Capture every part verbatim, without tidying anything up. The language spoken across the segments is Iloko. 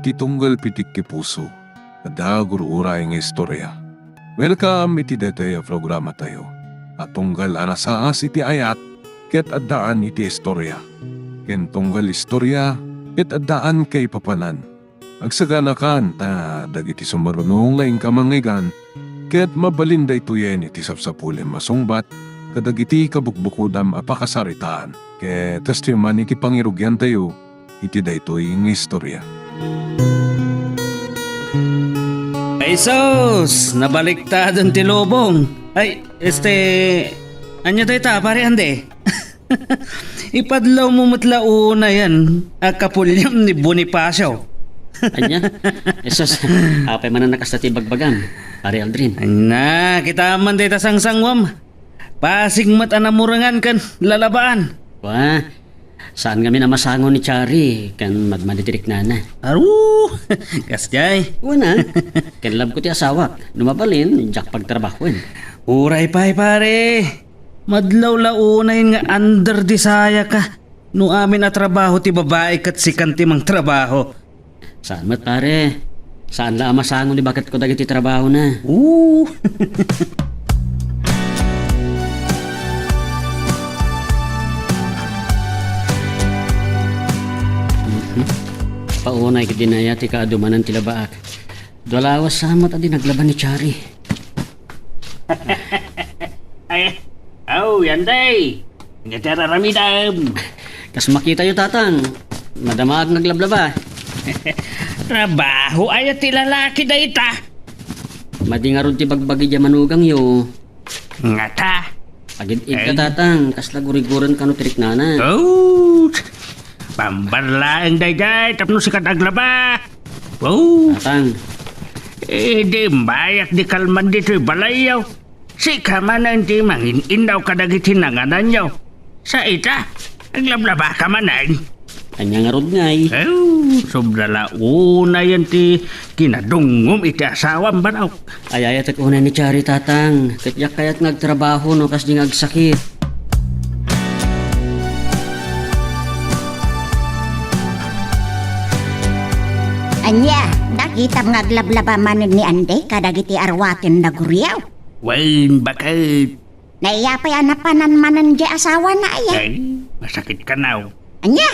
Ti tunggal pitik ti puso, adda gur-uray nga istorya. Welcome iti daytoy a programatayo a tunggal a nasaas iti ayat ket addaan iti istorya, ken tunggal istorya ket addaan kaipapanan. Agsaganakan ta dagiti sumaruno nga inka mangngeggan ket mabalin daytoyen iti sapsapulem a sungbat kadagiti kabukbukodam a pakasaritaan. Ket kastoy man iti pangirugiantayo iti daytoy nga istorya. Ay sus! Nabaliktadon ti lubong. Ay, este, ania dayta, Pare Andy? Ipadlawmo met la unayen a kapuliam ni Bonifacio. Ania? Ay sus, apay manen a kasta ti bagbagam, Pare Aldrin? Ania, kitaem man dayta sangsanguam. Pasig met a namurengan ken lalabaan. Wa, saan ngamin a masango ni Chari ken madmadi ti riknana. Aru, kasdiay. Wen a, ken labko ti asawak. No mabalin, diak pagtrabahoen. Uray pay, pare. Madlaw la unayen nga under the saya ka. No amin a trabaho ti babai ket sikan ti mangtrabaho. Saan met, pare. Saan la a masango ni baketko dagiti trabahona. Oo. Mhm. Paunay ket dinaya ti kaadumanan ti labaak. Dua lawas sa met a di naglaba ni Chari. Ay, aw, yan day. Nga ti araramidam. Kas makitayo, Tatang, madamaag naglablaba. Trabaho aya ti lalaki dayta? Madi ngarud ti bagbagi diay manugangyo. Ngata? Agid-id ka, Ay. Tatang, kasla guriguren kano ti riknana. Oh, pambar laeng daydiay tapno sika ti aglaba. Oh. Tatang. Eh, di imbayak di kalman ditoy balayyo. Sika manen ti mangin-innaw kadagiti nangananyo. Sa ita, aglablabaka manen. Ania ngarud ngay? Eh, sobra la unayen ti kinadungngom iti asawam, Barok. Ay, ayatek unay ni Chari, Tatang. Ket diak kayat nga agtrabaho no kasdi nga agsakit. Ania, nakitam nga aglablaba manen ni Andy kadagiti arwaten naguriaw? Wen, baket. Naiya pay a napanan manen diay asawana aya? Ay, masakit kanaw. Ania?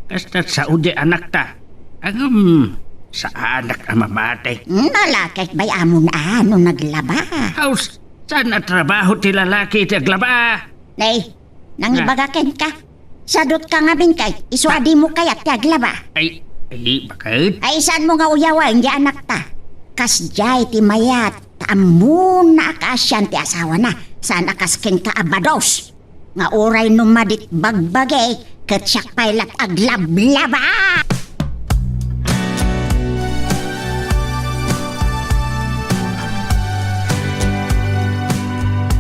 Kasta sao diay anakta. Ngem, saanak a mamati. Hmm, nalakek bay amon a no naglaba. Haus, saan a trabaho ti lalaki iti aglaba? Nay, nangibaga Ah. kenka. Sadut ka ngamin kay, isu a dimo kayat ti aglaba. Ay, ay, baket? Ay, saan mo nga uyawen diay anakta? Kasdiay ti mayat, ta ammona a kaasian ti asawana, saan a kas kenka a bados. Nga uray no madit bagbagi, ket siak pay lat aglablaba!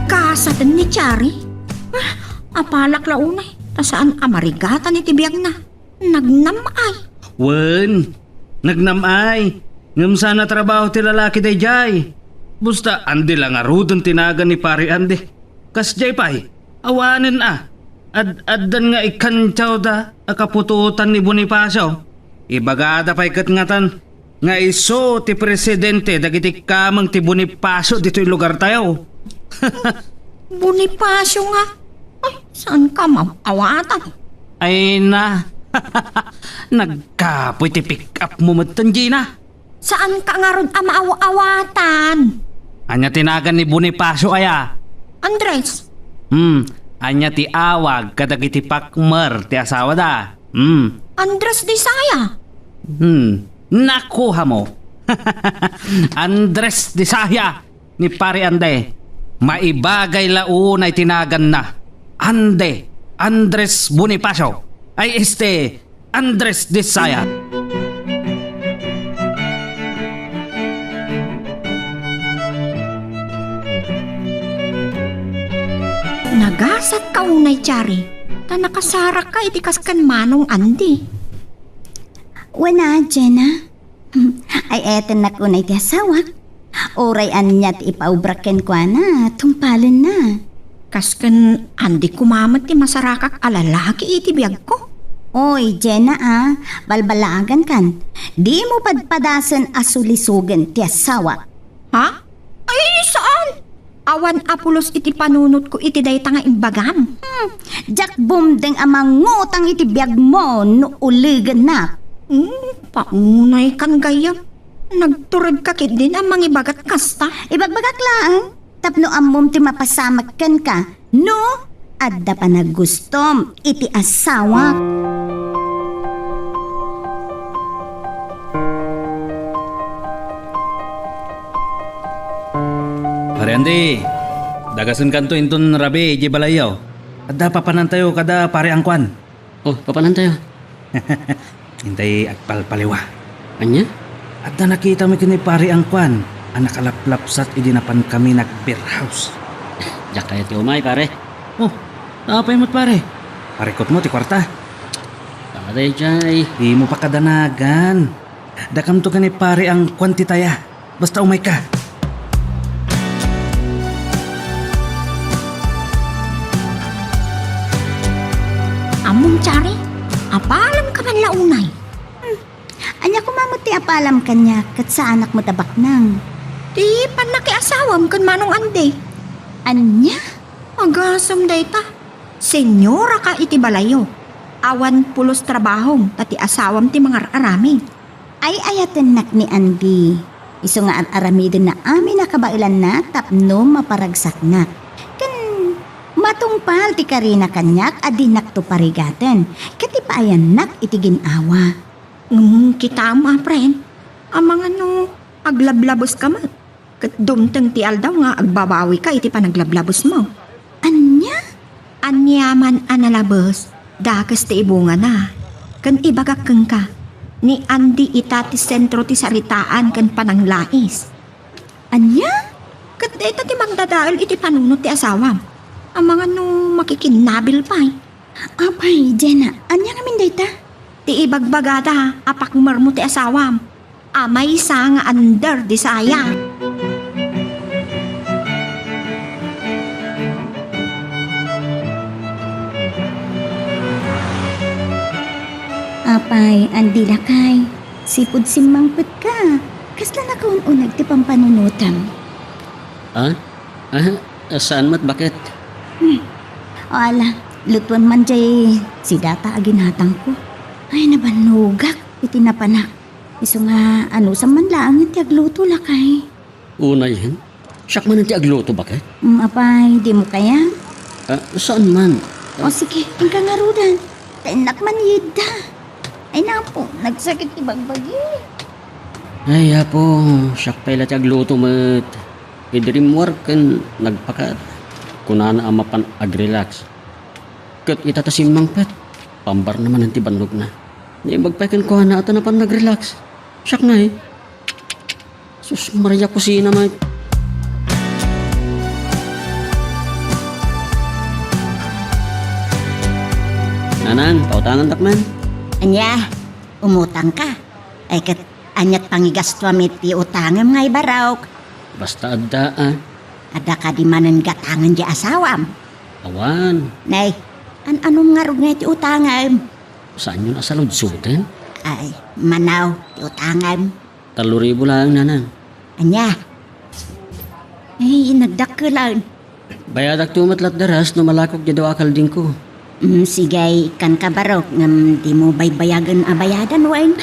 Kasaten ni Chari? Ah, apalak la unay, ta saan a marigatan iti biagna. Nagnam-ay. Wen, nagnam-ay. Ngem saan a trabaho ti lalaki daydiay. Basta, Andy la ngaruden ti nagan ni Pari Andy. Kasdiay pay, awanen a. Ad-, addan nga ikkantiawda a kaputotan ni Bonifacio. Ibagada pay ket ngatan nga isu ti presidente dagiti kameng ti Bonifacio ditoy lugartayo. Bonifacio nga? Ay, saan ka maawatan? Ay na, nagkapoy ti pick-up mo metten, Gina. Saan ka ngarud a maaw-awatan? Ania ti nagan ni Bonifacio aya? Andres. Hmm, ania ti awag kadagiti pakmer ti asawada? Hmm. Andres Disaya. Hmm, nakuha mo. Andres Disaya ni Pare Ande. Maibagay la unay ti naganna. Ande, Andres Bonifacio. Ay, este, Andres Disaya. Nagasat ka unay, Chari, ta nakasarak ka iti kas ken Manong Andy. Wen a, Jenna. Ay-ayatennak unay ti asawak. Uray ania ti ipaubra kenkuana, tungpalenna. Kas ken Andy koma met ti masarakak a lalaki iti biagko. Oy, Jenna a, balbalagankan. Dimo padpadasen a sulisogen ti asawak. Ha? Ay, saan? Awan a pulos iti panunotko iti dayta nga imbagam. Hmm, diak bumdeng a mangutang iti biagmo no ulegennak. Hmm, paunaykan gayam. Nagturedka ketdin a mangibagat kasta. Ibagbagak laeng. Tapno ammom ti mapasamak kenka no adda panagustom iti asawak. Pare Andy, dagasenkanto inton rabii idiay balayyo. Adda papanantayo kada Pare Angkuan. Oh, papanantayo. Intay agpalpaliwa. Ania? Adda nakitami ken ni Pare Angkuan a nakalaplapsat idi napankami nag-beer house. Diak kayat ti umay, pare. Oh, apay met, pare? Parikutmo ti kuarta. Pare, jay. Dimo pakadanagan. Dakamto ken ni Pare Angkuan ti taya. Basta umayka. Ammom, Chari, apalamka man la unay. Hmm. Ania koma met ti apalam kaniak ket saanak met a baknang? Ti pannakiasawam ken Manong Andy. Ania? Agasem dayta. Senyora ka iti balayyo. Awan pulos trabahom ta ti asawam ti mangar-aramid. Ay-ayatennak ni Andy. Isu nga ar-aramidenna amin a kabaelanna tapno maparagsaknak. Ken matungpal ti karina kaniak a dinakto parigaten ket ipaayannak iti gin-awa. Ngem kitam a, friend, amangan no aglablabeska met. Ket dumteng ti aldaw nga agbabawika iti panaglablabesmo. Ania? Aniaman a nalabes, dakes ti ibungana. Ken ibagak kenka, ni Andy ita ti sentro ti saritaan ken pananglais. Ania? Ket dayta ti mangdadael iti panunot ti asawam. Amangan no makikinnabil pay. Apay, Jenna, ania ngamin dayta? Ti ibagbagada a pakmermo ti asawam. A maysa nga under di saya. Apay, Andy lakay, sipud simmangpetka, kasla nakaun-uneg ti pampanunotem? Ah? Ah, saan met, baket? Hmm. O ala, lutuem man jay sidata a ginatangko. Ay, nabannogak iti napanak. Isu nga, anusam man laeng ti agluto, lakay. Unayen? Siak man ti agluto, baket? Mm, apay, dimo kayat? Ah, saan man? O sige, inka ngaruden. Ta innak man yidda. Ay, napo, nagsakit ti bagbagi. Ay, Apo, siak pay la ti agluto met. Idi rimmuar ken nagpakat, kunana a mapan agrelax. Ket ita ta simmangpet, pambarna manen ti bannogna. Naimbag pay kenkuana a ta napan nagrelax. Siak ngay. Sus, Maria Kusina, may. Nanang, pautangandak man. Ania, umutangka? Ay, ket aniat pangigastuam iti utangem nga ibarok? Basta adda, a. Adda kadi manen gatangen di asawam? Awan. Nay, an-anom ngarud nga iti utangem? Saanyon a saludsoten? Ay, manaw, ti utangem. Tallo ribu laeng, nanang. Ania? Ay, nagdakkelan. Bayadakto met latdaras no malakok diay dua a kaldingko. Mm, sige, ikkanka barok, ngem dimo baybayagen a bayadan, wen?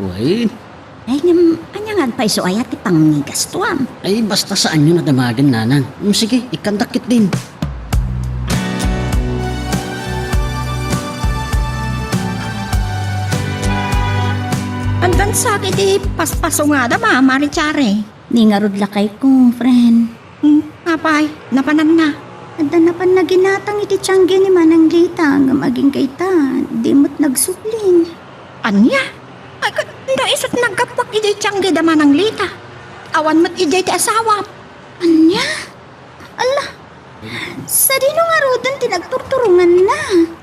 Wen? Ay, ngem, ania nga agpayso aya ti pangigastuam? Ay, basta saanyon a damagen, nanang. Mm, sige, ikkandak ketdin. Addan sa iti paspasungada, Mama Richare. Ni ngarud lakayko, friend. Hmm, apay, napananna? Adda napanna ginatang iti tiangge ni Manang Lita, ngem agingga ita, di met nagsubli. Ania? Ay, ket, no isut naggapuak idiay tiangge da Manang Lita. Awan met idiay ti asawam. Ania? Ala, sadino ngaruden ti nagturturonganna?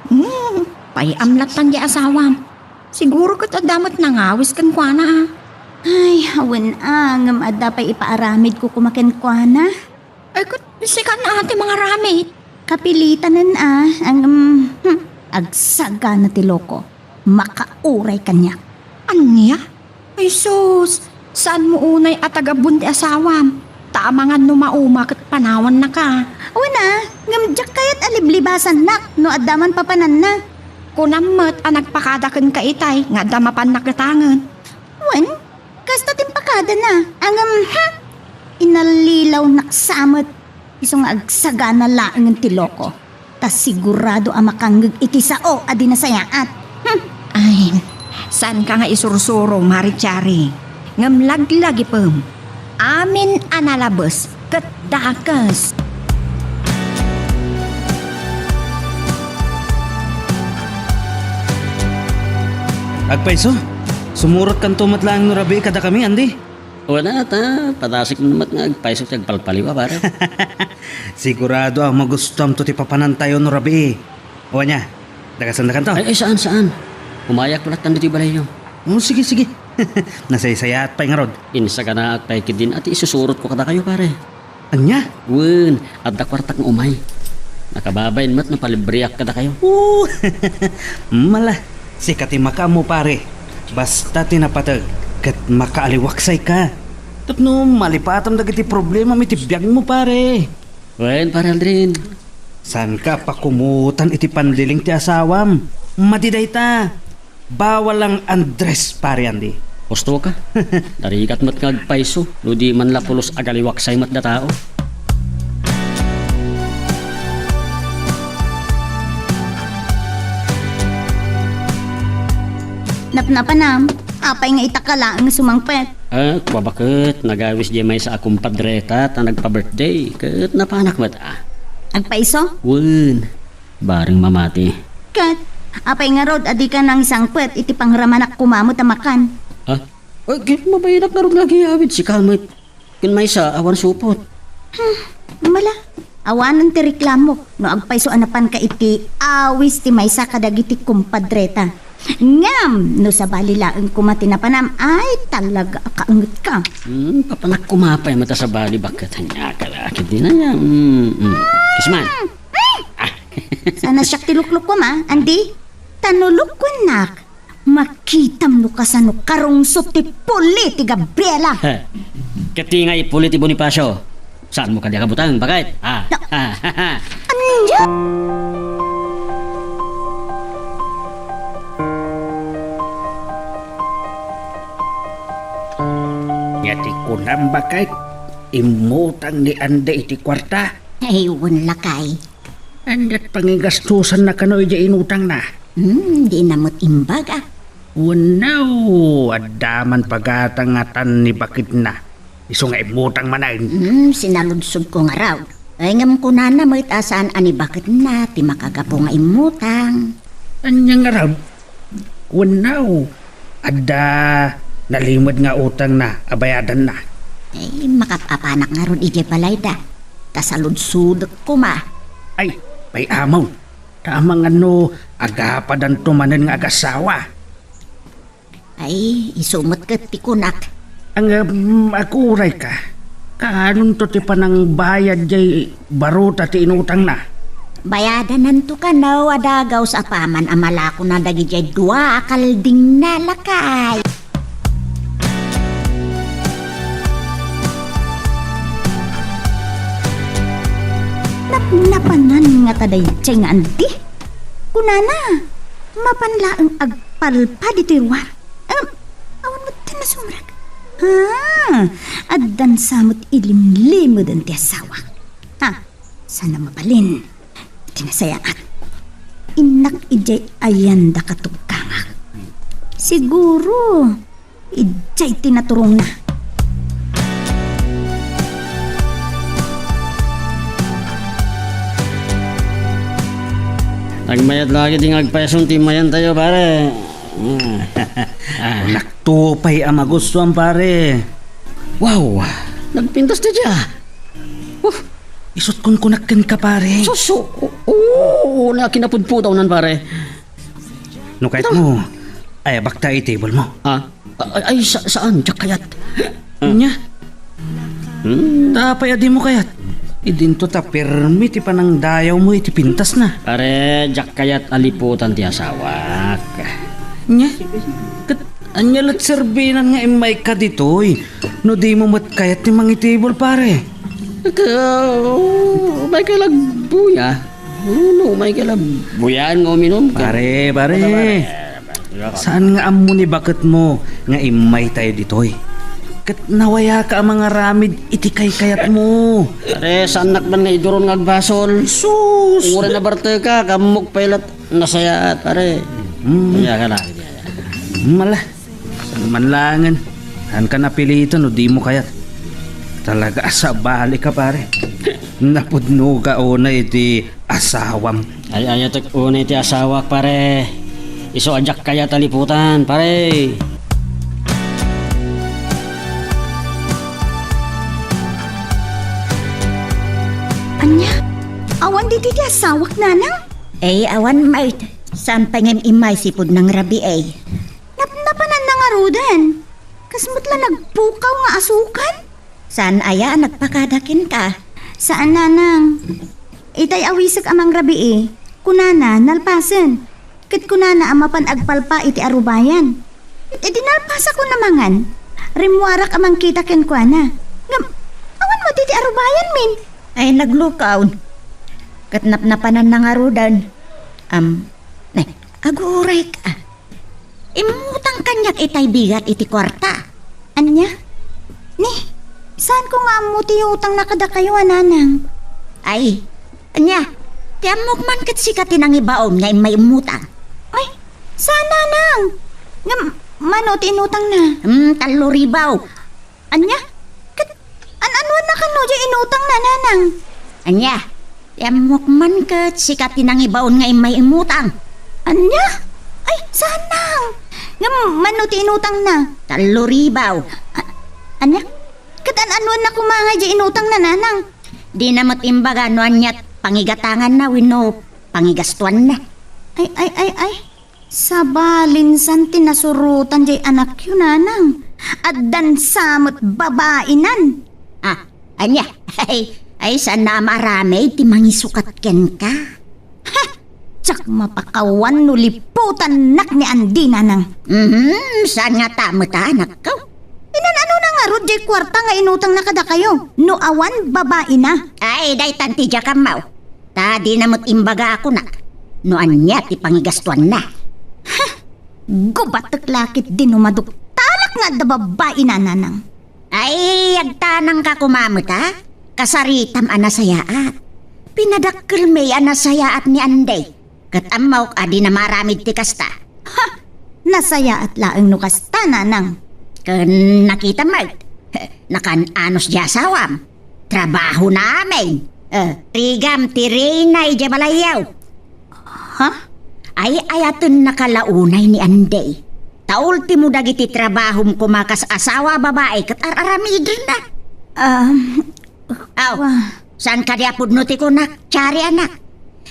Hmm, pay-am lattan di asawam. Siguro ket adda met nangawis kenkuana, a. Ay, awan a, ngem adda pay ipaaramidko koma kenkuana. Ay, ket sika a ti mangaramid. Kapilitanen a, ngem, hmm, agsagana ti loko. Makauray kaniak. Ania? Ay sus, saanmo unay a tagabun ti asawam? Ta amangan no mauma ket panawannaka. Wen a, ngem diak kayat a liblibasannak no adda man papananna. Kunam met a nagpakada kenka itay nga adda mapannak gatangen. Wen, kasta ti impakadana, ngem, ha? Inallilawnak sa met. Isu nga agsagana laengen ti loko, ta sigurado a makangngeg iti sao a di nasayaat. Hmm. Ay, saanka nga isursuro, Mari Chari. Ngem laglagipem, amin a nalabes ket dakes. Agpayso, sumurotkanto met laeng no rabii kadakami, Andy? Wen a, ta padasik met nga agpayso ti agpalpaliw a, pare. Sigurado a magustuamto ti papanantayo no rabii. O ania, dagasandakanto? Ay, ay, saan, saan. Umayak latta ditoy balayyo. O, sige, sige. Nasaysayaat pay ngarud. Insaganaak pay ketdin a ti isusurotko kadakayo, pare. Ania? Wen, adda kuartak nga umay. Nakababain met no palibriak kadakayo. O! Mala, sika ti makaammo, pare. Basta ti napateg, ket makaaliwaksayka. Tapno malipatam dagiti problemam iti biagmo, pare. Wen, pare Aldrin. Saanka a pakumutan iti panliling ti asawam. Madi dayta. Bawal lang Andres, pare Andy. Husto ka. Narigat met nga agpayso, no di man la pulos agaliwaksay met da tao. Napnapanam, apay nga ita ka laeng sumangpet? Ah, kua baket, nagawis diay maysa a kumpadreta ta nagpa-birthday, ket napanak met, ah. Agpayso? Wen. Bareng mamati. Ket, apay ngarud a dika nangsangpet iti pangramanak koma met a makan? Ha? Ay, ket mabayanak ngarud nga agiyawid sika met ken maysa awan supot. Hmm, mala, awanen ti reklamo no agpayso a napanka iti awis ti maysa kadagiti kumpadreta. Ngem, no sabali laeng koma ti napanam, ay, talaga a kaengetka. Hmm, papanak koma pay met a sabali, baket ania ka la, ket di na nia. Hmm, hmm. Kisman. Ah. Sana siak ti luklukkom, a, Andy? Ta no lukkuennak, makitam no kasano karungsot ti puli ti Gabriela. He. Ket ti nga ipuli ti Bonifacio. Saanmo kadi a kabutang, baket? Ah. No. Ah, ha, ha. Ania? Nia ti kunam, baket, immutang ni Andy iti kuarta? Ay, wen lakay. Ania't pangigastosanna kano idiay inutangna? Hmm, dina met imbag, a. Wenno, adda man pagatangatan ni baketna. Isu nga immutang manen. Hmm, sinaludsodko ngarud. Ay, ngem kunana met a saan a ni baketna ti makagapu nga immutang. Ania ngarud? Wenno, adda nalimed nga utangna a bayadanna? Ay, makap-apanak ngarud idiay balayda. Ta saludsodek koma. Ay, pay-amon. Ta amangan no agapadanto manen nga agasawa. Ay, isu met ket ti kunak. Ngem, um, aguray ka. Kaanonto ti panangbayad diay baruta ti inutangna? Bayadananto kano a dagaus apaman a malakona dagidiay dua a kaldingna, lakay. Napnapanan ngata daydiay nga Andy? Kunana, mapan laeng agpalpa ditoy ruar. Em, awan met ti nasumrek. Ah, addan sa met ilimlimeden ti asawa. Ha, sana mabalin ti nasayaat. Innak idiay ayan da katugkangak. Siguro, idiay ti naturongna. Nagmayat lagi ti nga agpayson ti mayantayo, pare. Ah. Nakto pay a magustuam, pare. Wow! Nagpintas ti dia. Uh. Isut' kunkunak kenka, pare. Sus, o-, oo, na kinapudpudawnan, pare. No kayatmo, ayabakta iti table mo. Ah? Ay, ay, sa-, saan? Diak kayat. Ania? Hmm? Ta apay a dimo kayat? Idinto ta pirmi ti panangdayawmo iti pintasna. Pare, diak kayat a liputan ti asawak. Nya? Ket ania la't serbinan nga immayka ditoy no dimo met kayat ti mangitibol, pare? Ket, uh, umayka lagbuya. No, no, umayka lagbuya nga uminum. Pare, pare. Pare, pare. Saan nga ammo ni baketmo nga immay tayo ditoy? Ket nawayaka a mangaramid iti kaykayatmo. Pare, saannak man nga iduron nga agbasol. Sus! Uray nabarteka, kammok pay lat nasayaat, pare. Mm. Kaya ka na, kaya. Mala, saan man langen. Saan ka napilitan no di mo kayat? Talaga, sabali ka, pare. Napudno ka una iti asawam. Ay, ayatek una iti asawak, pare. Isu a diak kayat a liputan, pare. Ania? Awan ditoy ti asawak, nanang? Ay, awan, Mart. Saan pay ngem immay sipud nangrabii? Napnapanan na ngaruden. Kas met la nagpukaw nga asukan? Saan aya a nagpakada kenka? Saan, nanang. Itay awisek a mangrabii, kunana, nalpasen. Ket kunana a mapan agpalpa iti arubayan. Ket idi nalpasakon a mangan, rimmuarak a mangkita kenkuana. Ngem, awan met iti arubayan, min. Ay, naglukaw. Ket napnapanan na ngaruden. Am, ne, aguray ka. Immutang kaniak itay bigat iti kuarta. Ania? Ni, saanko nga ammo ti utangna kadakayo a nanang? Ay, ania? Ti ammok man ket sika ti nangibaon nga immay immutang. Ay, saan, nanang? Ngem, mano ti inutangna? Hmm, tallo ribaw. Ania? Ket an-anuanna kano diay inutangna, nanang? Ania? Ti ammok man ket sika ti nangibaon nga immay immutang. Ania? Ay, saan, nang? Ngem mano ti inutangna? Tallo ribaw. A-, ania? Ket an-anuanna koma nga diay inutangna, nanang? Dina met imbaga no aniat pangigatanganna wenno pangigastuanna. Ay, ay, ay, ay. Sabalinsan ti nasurotan diay anakyo, nanang. Addan sa met babainan. Ah, ania? Ay, ay, saanna a maaramid ti mangisukat kenka? Ha! Diak mapakawan no liputannak ni Andy, nanang. Mhm, saan ngata met a, anakko? Inan-anona ngarud diay kuarta nga inutangna kadakayo no awan babaina? Ay, daytan ti diak ammo. Ta dina met imbaga a kunak no ania ti pangigastuanna. Ha! Gubatek la ketdi no maduktalak nga adda babaina, nanang. Ay, agtanangka koma met a? Kasaritam a nasayaat. Pinadakkelmi a nasayaat ni Andy. Ket ammok a dina maaramid ti kasta. Ha! Nasayaat laeng no kasta, nanang. Ken nakitam met, nakan-anos diay asawam. Trabahona amin. Eh, rigam ti reyna idiay balayyo. Ha? Ay-ayatennaka la unay ni Andy. Ta ultimo dagiti trabahom koma kas asawa a babai ket ar-aramidenna. Um, Aw, wa- saan kadi a pudno ti kunak, Chari, anak?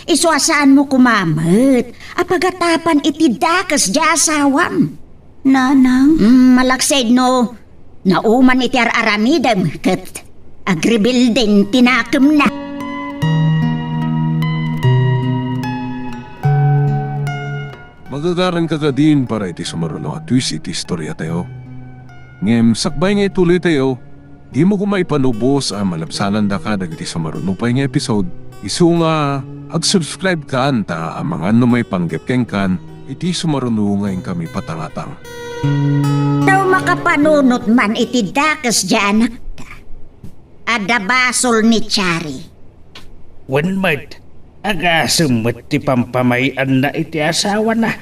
Isu a saanmo koma met a pagatapan iti dakes diay asawam. Nanang? Mm, malaksid no nauman iti ar-aramidem ket agrebelde ti nakemna. Magagaranka kadin para iti sumaruno a twist iti istoriatayo. Ngem sakbay nga ituloytayo, dimo koma ipanubos a malabsanandaka dagiti sumaruno pay nga episode. Isu nga ag-subscribe kan ta amangan no maipanggep kenkan iti sumaruno nga inkami patangatang. Daw makapanunot man iti dakes diay anakda. Adda basol ni Chari. Wen met, agasem met ti pampamay-anna iti asawana.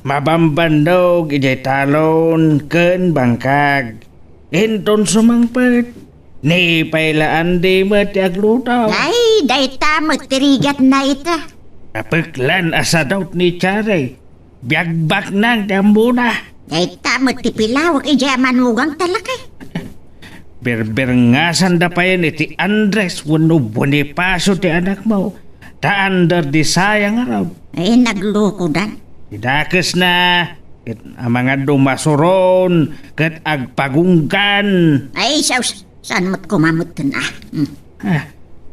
Mabambannog idiay talon ken bangkag. Inton sumangpet, ni pay la Andy met ti agluto. Ay, dayta met ti rigatna ita. Napeklan a sadot ni Chari. Biagbaknang ti ammona. Dayta met ti pilawek idiay a manugang talakay. Birbirngasanda payen iti Andres wenno Bonifacio ti anakmo, ta under the saya ngarud. Ay, naglukodan. Ti dakesna, ket amangan no masuron, ket agpagunggan. Ay, sus, saan met koma metten, ah. Hmm. Ah,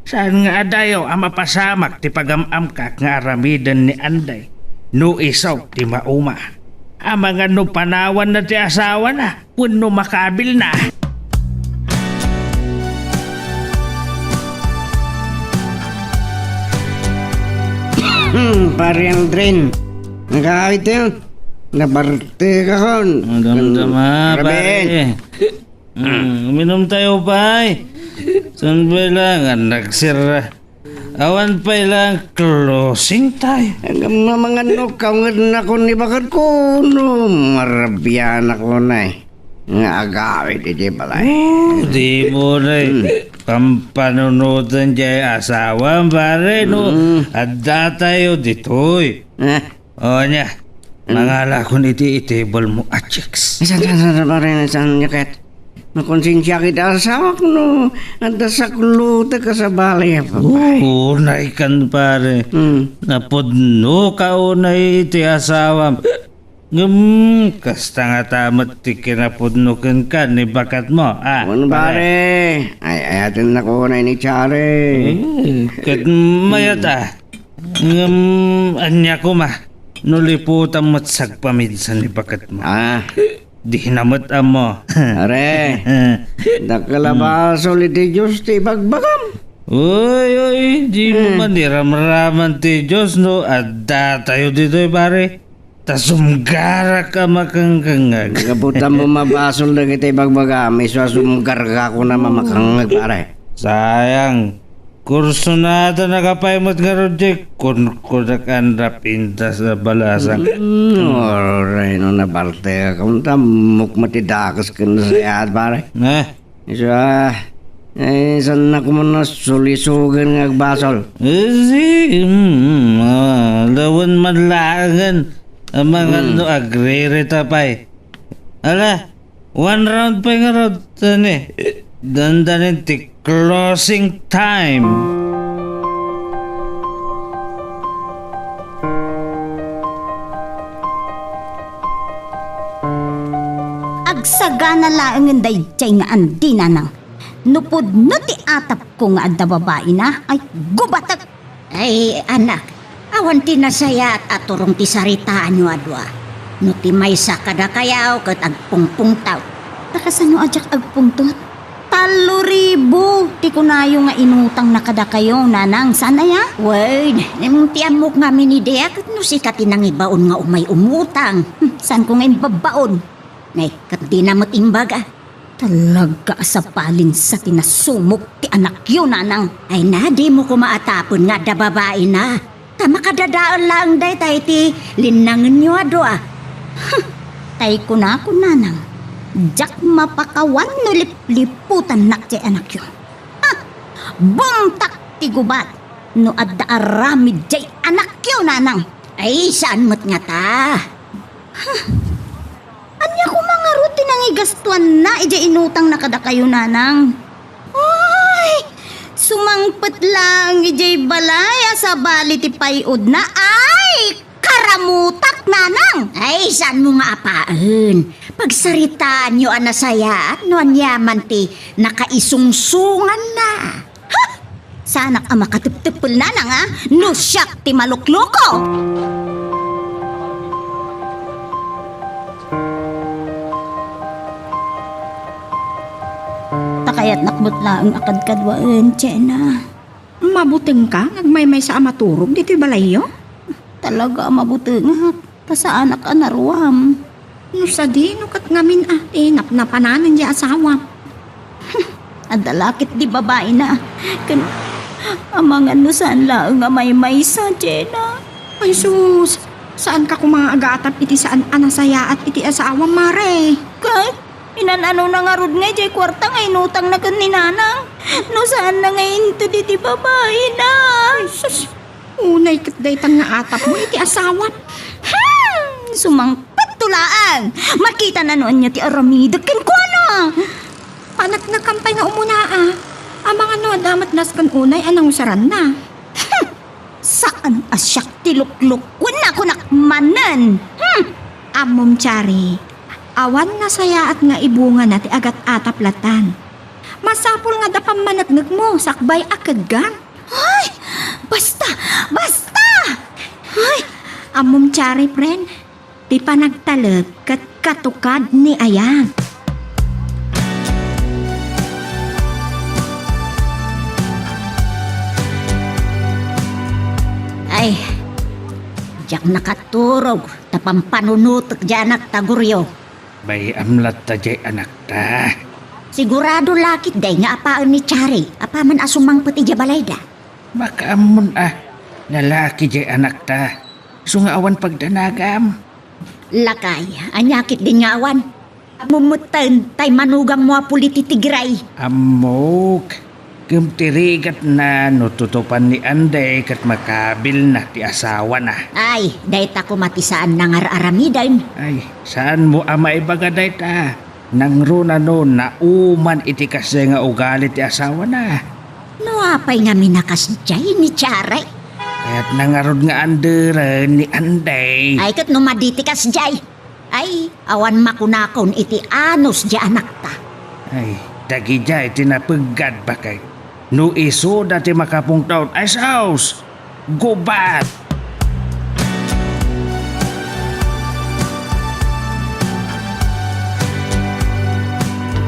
saan nga adayo a mapasamak ti pagam-amkak nga aramiden ni Anday no isu ti mauma? Amangan no panawanna ti asawana wenno makabilna. Hmm, Pare Aldrin. Nagakawit tayo. Nabartekakon. Madamdama, Raben. Pare. Hmm, uminom tayo, pay. Saan ba lang? Ang nagsira. Awan pay lang closing time. Agam mamangano, kaungadnakon ni baketko, no, marabianakon, ay. Nga agawid iti balay. Oh, di mo na, eh. Hmm. Pampanunutan diay asawa, pare, no? Hmm. Adda tayo ditoy. Eh? O, ania? Hmm. Mangalakon iti itable mo, a chicks. Saan, saan, saan, pare, saan, nyaket? Makonsensia kita asawak no adda saklotek a sabali, pare. Oo, naikan, pare. Hmm. Napudno ka unay iti asawam. Ngem, kasta ngata met ti kinapudno kenka ni baketmo, a, pare. Wen, pare. Ay, ayatennak unay ni Chari. Eh, ket mayat, a. Ngem, ania koma, no liputam met sagpaminsan ni baketmo. Ah. Dina met ammo. Are, dakkel a basol iti Dios ti ibagbagam. Uy, uy, di mo man iramraman ti Dios no adda tayo ditoy, pare. Ta sumgarak a makangkangag. Gapu ta mo mabasol dagiti ibagbagam, isu a sumgargakon a mamakangngeg, pare. Sayang. Kursunada na kapay met ngarud, Jake. Kunkunak a napintas a balasang. Mm, uray no nabartekakon, ta ammok met ti dakes ken nasayaat, pare. Eh? Isu a, eh, saan na koma a sulisogen nga agbasol? Eh, si, mm, mm, ah, lawen man laengen. Amangan no agririta pay. Ala, one round pay ngarud, tani. Dandanin ti closing time. Agsagana laengen daydiay nga andi, nanang. No pudno ti atapko nga adda babaina, ay gubatek! Ay, anak, awan ti nasayaat a turong ti saritaanyo a dua. No ti maysa kadakayo ket agpungpungtot. Ta kasano a diak agpungtot? Tallo ribu ti kunayo nga inutangna kadakayo, nanang, saan aya? Wen, ngem ti ammok ngamin idi a ket no sika ti nangibaon nga umay umutang. Hmm, saanko nga imbabbaon? Nay, ket dina met imbaga. Talaga a sabalin sa ti nasumok ti anakyo, nanang. Ay na, dimo koma atapen nga adda babaina. Ta makadadael laeng dayta iti linnangenyo a dua. Huh, tay kunakon, nanang, diak mapakawan no lipliputannak ti anakyo. Ha! Bumtak ti gubat no adda aramid diay anakyo, nanang. Ay, saan met ngata? Huh! Ania koma ngarud ti nangigastuanna idiay inutangna kadakayo, nanang? Ay, sumangpet laeng idiay balay a sabali ti pay-odna. Ay, karamutak, nanang! Ay, saanmo nga apaen? Pagsaritaanyo a nasayaat no aniaman ti nakaisungsunganna. Ha! Saanak a makatepteppel, nanang, a, no siak ti malukloko! Ta kayatnak met laeng a kadkaduaen, Jenna. Mabutengka nga agmaymaysa a maturog ditoy balayyo? Talaga a mabutengak. Ta saanak a naruam. No sadino ket ngamin a ti napnapananen ti asawam? Adda la ket di babaina. Ken amangan no saan laeng a maymaysa, Jenna. Ay sus, saanka koma nga agatap iti saan a nasayaat iti asawam, Mare? Ket inan-anona ngarud nga idiay kuarta nga inutangna ken ni Nanang? No saanna nga inted iti babaina? Ay sus, Unay ket daytan nga atapmo iti asawam. Hmm! Sumangpetto laeng! Makitana no ania ti aramidek kenkuana! Paneknekam pay nga umuna, a. Amangan no adda met nasken unay a nangusaranna. Hmm! Saan a siak ti luklukkuenna, kunak manen! Hmm! Ammom, Chari, awan nasayaat nga ibungana ti agat-atap latan. Masapul nga adda pammaneknekmo sakbay a kedga. Ay! Basta! Basta! Ay! Ammom, Chari, friend, Ti panagtalek ket katukad ni ayat. Ay, diak nakaturog ta pampanunotek diay anakta, Goryo. Bay-am latta diay anakta. Sigurado la ketdi nga apaen ni Chari apaman a sumangpet idiay balayda. Makaammon a, lalaki diay anakta. Isu nga awan pagdanagam. Lakay, ania ketdin nga awan? Ammom metten tay manugangmo a puli ti tigray. Ammok. Ngem ti rigatna no tutupan ni Anday ket makabilna ti asawana. Ay, dayta koma ti saanna nga ar-aramiden. Ay, saanmo a maibaga dayta? Nangruna no nauman iti kasdiay nga ugali ti asawana. No apay ngamin a kasdiay ni Chari? Kayatna ngarud nga anderen ni Anday. Ay, ket no madi ti kasdiay, ay, awan makunakon iti anus diay anakta. Ay, dagidiay ti napeggad, baket. No isuda ti makapungtot, ay saos! Gubat!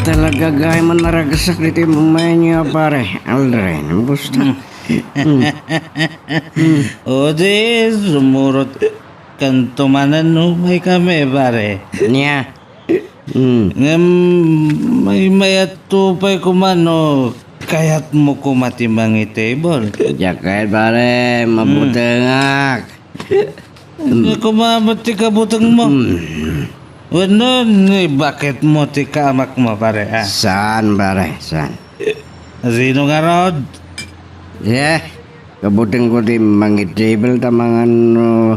Talaga gayam a naragsak ditoy mamayan niyo, pare. Aldrin, basta. Mm. Mm. O di, sumurot kanto manen no, may kami, pare. Nia? Mm. Ngem, maymayat to pay koma no kayatmo koma ti mangitable. Diak kayat, pare. Mm. Mabutengak. Ania koma met ti kabutengmo? Mm. Wenno, ibaketmo ti kaamakmo, pare, a? Saan, pare? Saan? Sino ngarud? Eh, kabutengko ti mangitable ta mangan no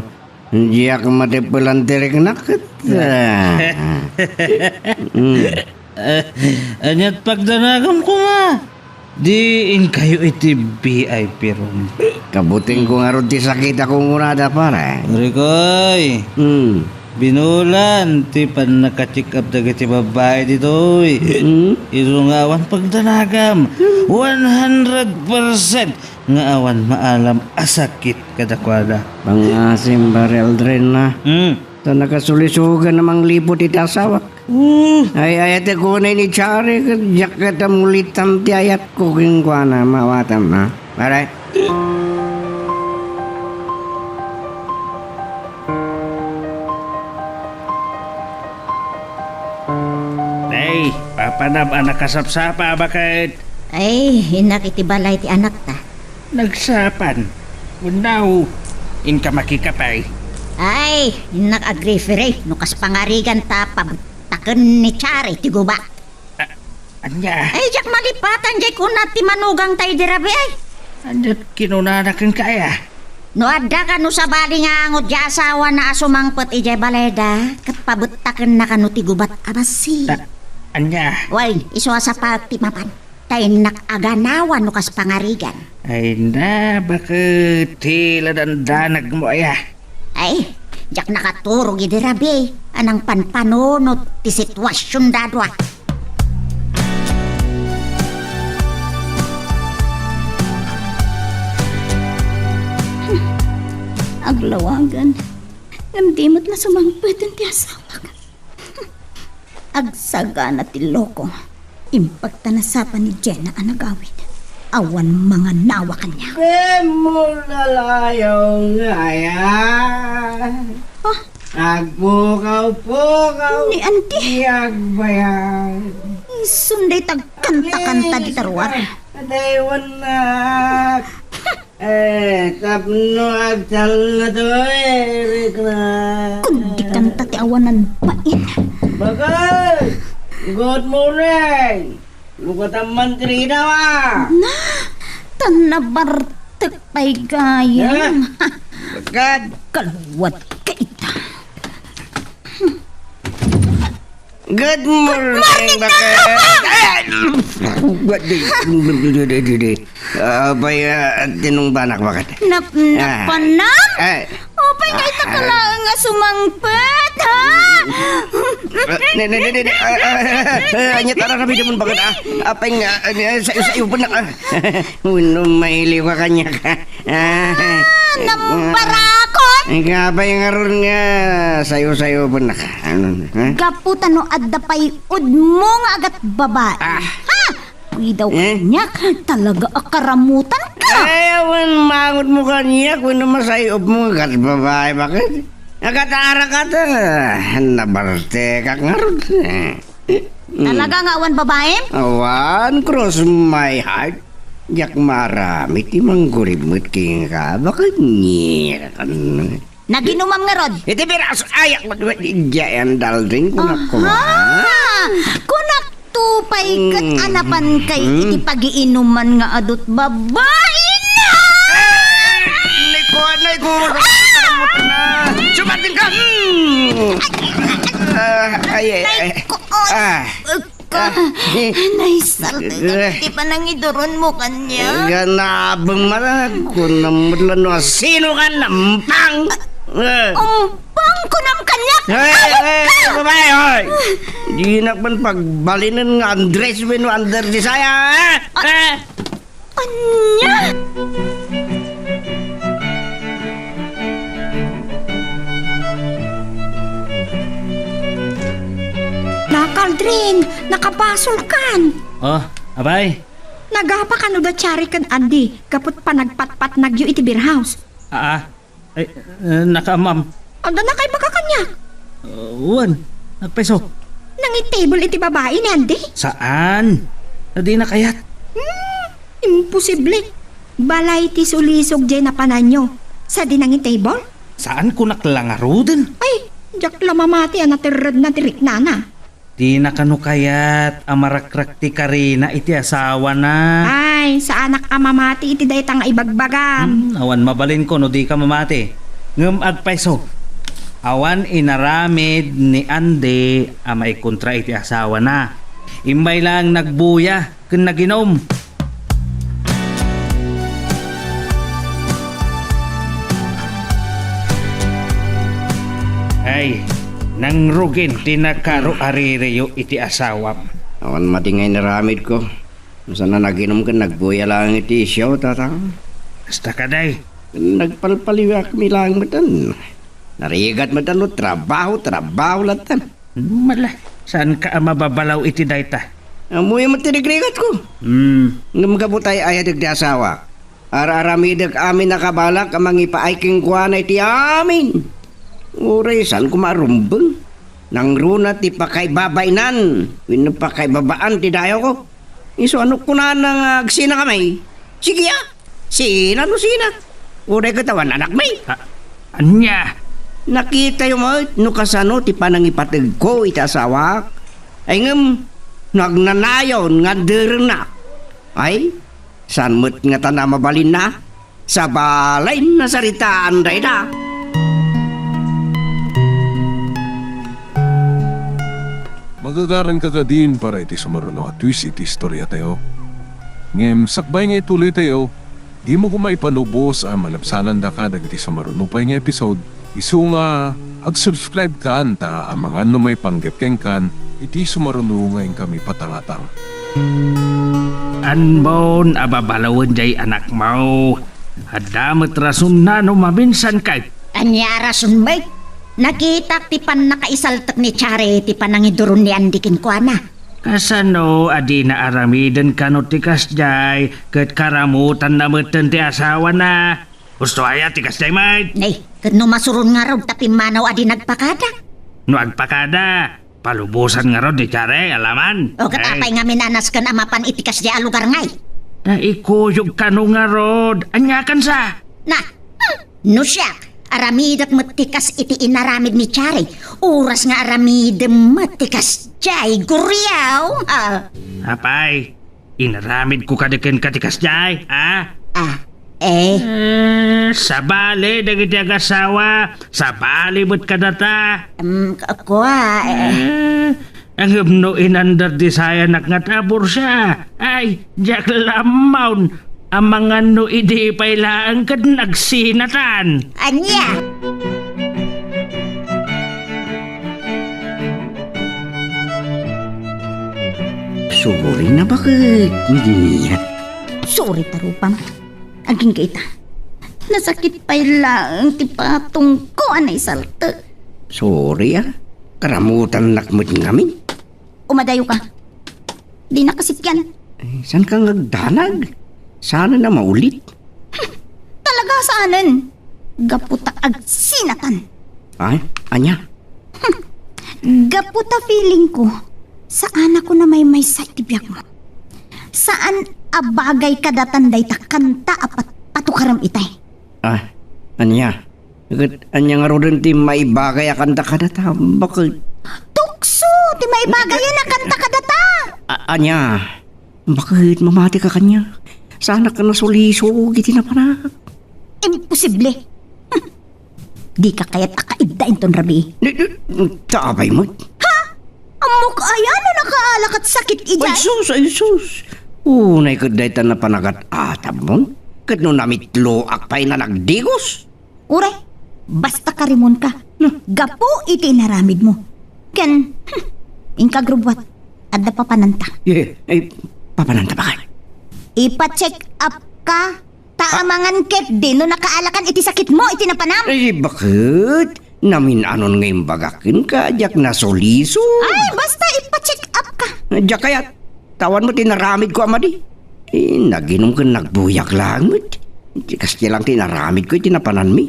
Diak matippelan ti riknak ket, ah. Mm. Ania't pagdanagam koma? Di inkayo iti V I P room. Kabutengko ngarud ti sakit a kunkunada, pare. Rikoy, mm, binulan ti pannaka-check-up dagiti babbai ditoy. Mm. Isu nga awan pagdanagam. Mm. One hundred percent nga awan maalam a sakit kadakuada. Pangasim, pare Aldrin, a. Hmm. Ta nakasulisugan a mangliput iti asawak. Hmm. Ay, ayatek unay ni Chari, ket diak ket amulitan ti ayatko kenkuana, maawatam, a. Pare? Nay, papanam a nakasapsapa, baket. Ay, innak iti balay ti anakta. Nagsapan. Wenno, inka makikapay. Ay, innak agrifere, no kas pangarigan ta pabuttaken ni Chari ti guba. A-, ania? Ay, diak malipatan, diay kuna ti manugangta idi rabii, ay. Ania't kinunana kenka, aya? No adda kano sabali nga angot diay asawana a sumangpet idiay balayda, ket pabuttakenna kano ti gubat a bassit. Ta-, ania? Wen, isu a sapaek ti mapan. Ta innak aganawan no kas pangarigan. Ay na, baket ti la dandanagmo aya? Ay, diak nakaturog idi rabii a nangpanpanunot ti situasionda a dua. Hmm. Aglawagan. Ngem di met la sumangpeten ti asawak. Agsagana ti loko. Imbag ta nasapa ni Jenna a nagawid. Awan manganawa kaniak. Di mo lalayaw nga aya. Ah? Agpukaw-pukaw. Ni Auntie. Ti agbayag. Isun dayta agkanta-kanta dita ruar. Adaywannak. Eh, tapno agtalna to, eh, Rikna. Kundi kanta ti awanan bain. Bakal! Good morning! Lukatan man ti rina, ah! Na, tan nabartek pay gayam. Ha? Bakal! Kaluwat ka ita. Good morning, Bakal! Good morning, Bakal! Ay! Apay, ah, tinungbanak, Bakal? Nap-, ah, napanam? Ay. Apay nga ita ka laeng nga sumangpet, ha? Ah, ne, ne, ne, ne, ne, ah, ah, ah, ah, anya tara kami naman, Bakal, ah? Apay nga, ah, sa, sa iyo pa na, ah. Uno, mailiw ka kanya ka. Ah, ah, nambarakon! Ay, nga pay ngarud nga sayo-sayopennaka? Ano, ha? Gapu ta no adda pay udmo nga agatbabai. Ah. Ha? Widaw Eh? kaniak, talaga a karamutanka. Ay, awan mangudmo kaniak, wenno masayopmo nga agatbabai, baket? Agataarak ka ta, nabartekak ngarud. Eh. Mm. Talaga nga awan babaim? Awan, cross my heart. Diak maaramid ti manggurib met kenka, baket ngikan. Naginumam ngarud? Iti biras, ayak, diay andalding, kunak ko. Aha! Kunak to pay ket Mm. anapan kay Mm. iti pagiinuman nga adut babai na! Ay, Niko, Niko, na. Sumating ka! Mm. Ah, ay, ay, ay. Niko, Ah. Ka, Ah, eh. naisalta Eh. ti panangiduron mo kanya. Ganabang mara, kunam met la no asino ka, nampang. Eh. Umpang kunam kanya. Eh, eh, babae, hoy. Dinak man pagbalinen nga Andres wenno Under Desire, eh? Ah. Eh. Ania? Nakaldrin, nakabasolkan. Oh, apay? Nagapa kano da Chari ken Andy, gapu ta panagpatpatnagyo iti beer house. Aa, ay, eh, nakaamam. Adda nakaibaga kaniak? Uh, wen, nagpayso. Nangitable iti babai ni Andy? Saan? Adina kayat? Hmm, imposible. Balay ti sulisog diay napananyo. Sadi nangitable? Saan kunak la ngaruden? Ay, diak la mamati a naterredna ti riknana. Dina kano kayat a marakrak ti karina iti asawana? Ay, saanak a mamati iti dayta nga ibagbagam. Hmm, awan mabalinko no dika mamati. Ngem agpayso, awan inaramid ni Andy a maikontra iti asawana. Imbay laeng nagbuya ken naginum. Ay, nangrugin ti nakaruaririyo iti asawam. Awan madi nga inaramidko. Sana naginum ken nagbuya laeng iti isyu, tatang. Kasta kadi. Nagpalpaliwakmi laeng metten. Narigat metten no trabaho, trabaho latta. Mala, saanka a mababalaw iti dayta? Ammoyo met ti rigrigatko. Hmm. Ngem gapu ta ay-ayatek ti asawak, ar-aramidek amin a kabalak a mangipaay kenkuana iti amin. Uray saan koma a rumbeng. Nangruna ti pakaibabainan wenno pakaibabaan ti dayawko. Isu a no kunana nga agsina kami, sige a, sina no sina. Uray ket awan anakmi. A-, ania? Nakitayo met no kasano ti panangipategko iti asawak. Ay ngem, no agnanayon nga adderennak, ay, saan met ngatan a mabalinna? Sabali, nasaritaan dayta. Magagaranka kadin para iti sumaruno a twist iti istoriatayo. Ngem sakbay nga ituloytayo, dimo koma ipalubos a malabsanandaka dagiti sumaruno pay nga episode. Isu nga, ag-subscribe kan ta amangan no maipanggep kenkan iti sumaruno nga inkami patangatang. Anmon a babalawen jay anakmo. Adda met rasonna no maminsan kay. Ania a rason met? Nakitak ti pannakaisaltek ni Chari ti panangiduron ni Andy kenkuana. Kasano a dina aramiden kano ti kasjay ket karamutanna metten ti asawana? Husto aya ti kasjay met? Nay, ket no masuron ngarud ta pimmanaw a di nagpakada? No agpakada, palubosan ngarud ni Chari, alaman. O, ket apay ngamin a nasken a mapan iti kasjay a lugar ngay? Ta ikuyog kano ngarud. Aniakansa? Na, hmm, no siak, aramidek met ti kas iti inaramid ni Chari. Oras nga aramidem met ti kasjay, guriaw. Ah. Apay, inaramidko kadi kenka ti kasjay, a? Ah, eh. Eh, sabali dagiti agasawa, sabali met kadata. Em, k-, kua, eh. Eh, ngem no inandar di sayanak nga tabursa, ay, diak lammaon. Amangan no idi pay laeng ket nagsinatan. Ania? Sorry na, baket. Sorry, tarupam. Agingga ita. Nasakit pay laeng ti patongko a naisaltek. Sorry, ah. Karamutannak met ngamin. Umadayo ka. Di na kasippian. Eh, saan ka nga agdanag? Saan na maulit? Talaga saanen? Gapu ta agsinatan. Ay, anya? Gapu ta feeling ko, saan ako na maymaysa iti biag mo. Saan a bagay kadatan dayta kanta a pat-, patukarem itay. Ah, anya? Ket anya ngaruden ti maibagay a kanta kadata? Bakit? Tukso ti maibagayen a kanta kadata! A-, anya? Bakit mamati ka kanya? Saanak a nasulisog iti napanak. Imposible! Hm. Di ka kayat a kaidda inton rabii. Di, di, ta apay met. Ha? Ammok aya no nakaala ket sakit idiay? Ay, sus, ay, sus. Unay ket dayta napanagat atamon. Ket no namitloak pay na nagdigos. Uray, basta karimonka. Hmm. Gapu iti inaramidmo. Ken, hmm, inka agrubbuat. Adda papananta. Eh, eh, papananta bakit? Ipa-check up ka. Ta amangan ketdi no nakaalakan iti sakitmo iti napanam. Ay, bakit? Namin-anon nga imbagak kenka, diak nasulisog. Ay, basta ipa-check up ka. Diak kayat. Awan met inaramidko a madi. Eh, naginom ken nagbuyak laeng met. Kasdi laeng ti inaramidko iti napananmi.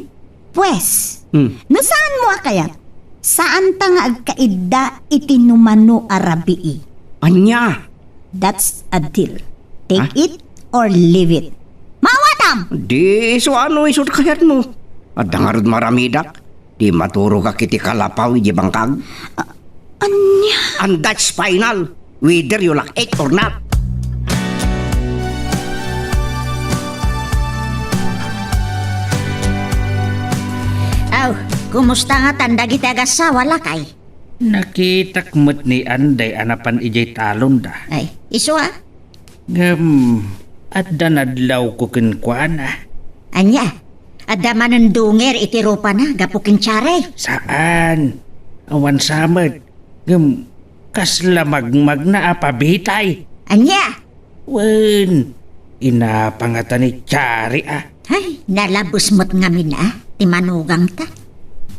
Pues, hmm, no saanmo a kayat, saanta nga agkaidda iti numano a rabii. Ania? That's a deal. Take, ha? It or leave it. Maawatam! Di isu a no isu ti kayatmo. Adda ngarud maramidak. Di maturogak iti kalapaw iti bangkag. A-, ania? And that's final, whether you like it or not. Aw, kumusta ngatan dagiti agassawa, lakay? Nakitak met ni Anday a napan idiay talonda. Ay, isu a? Ngem, adda nadlawko kenkuana. Ania? Adda manen dungir iti rupana gapu ken Tiare? Saan. Awan sa met. Ngem, kasla magmagna a pabitay. Ania? Wen, inapangata ni Tiare a. Ay, nalabes met ngamin a, ti manugangta.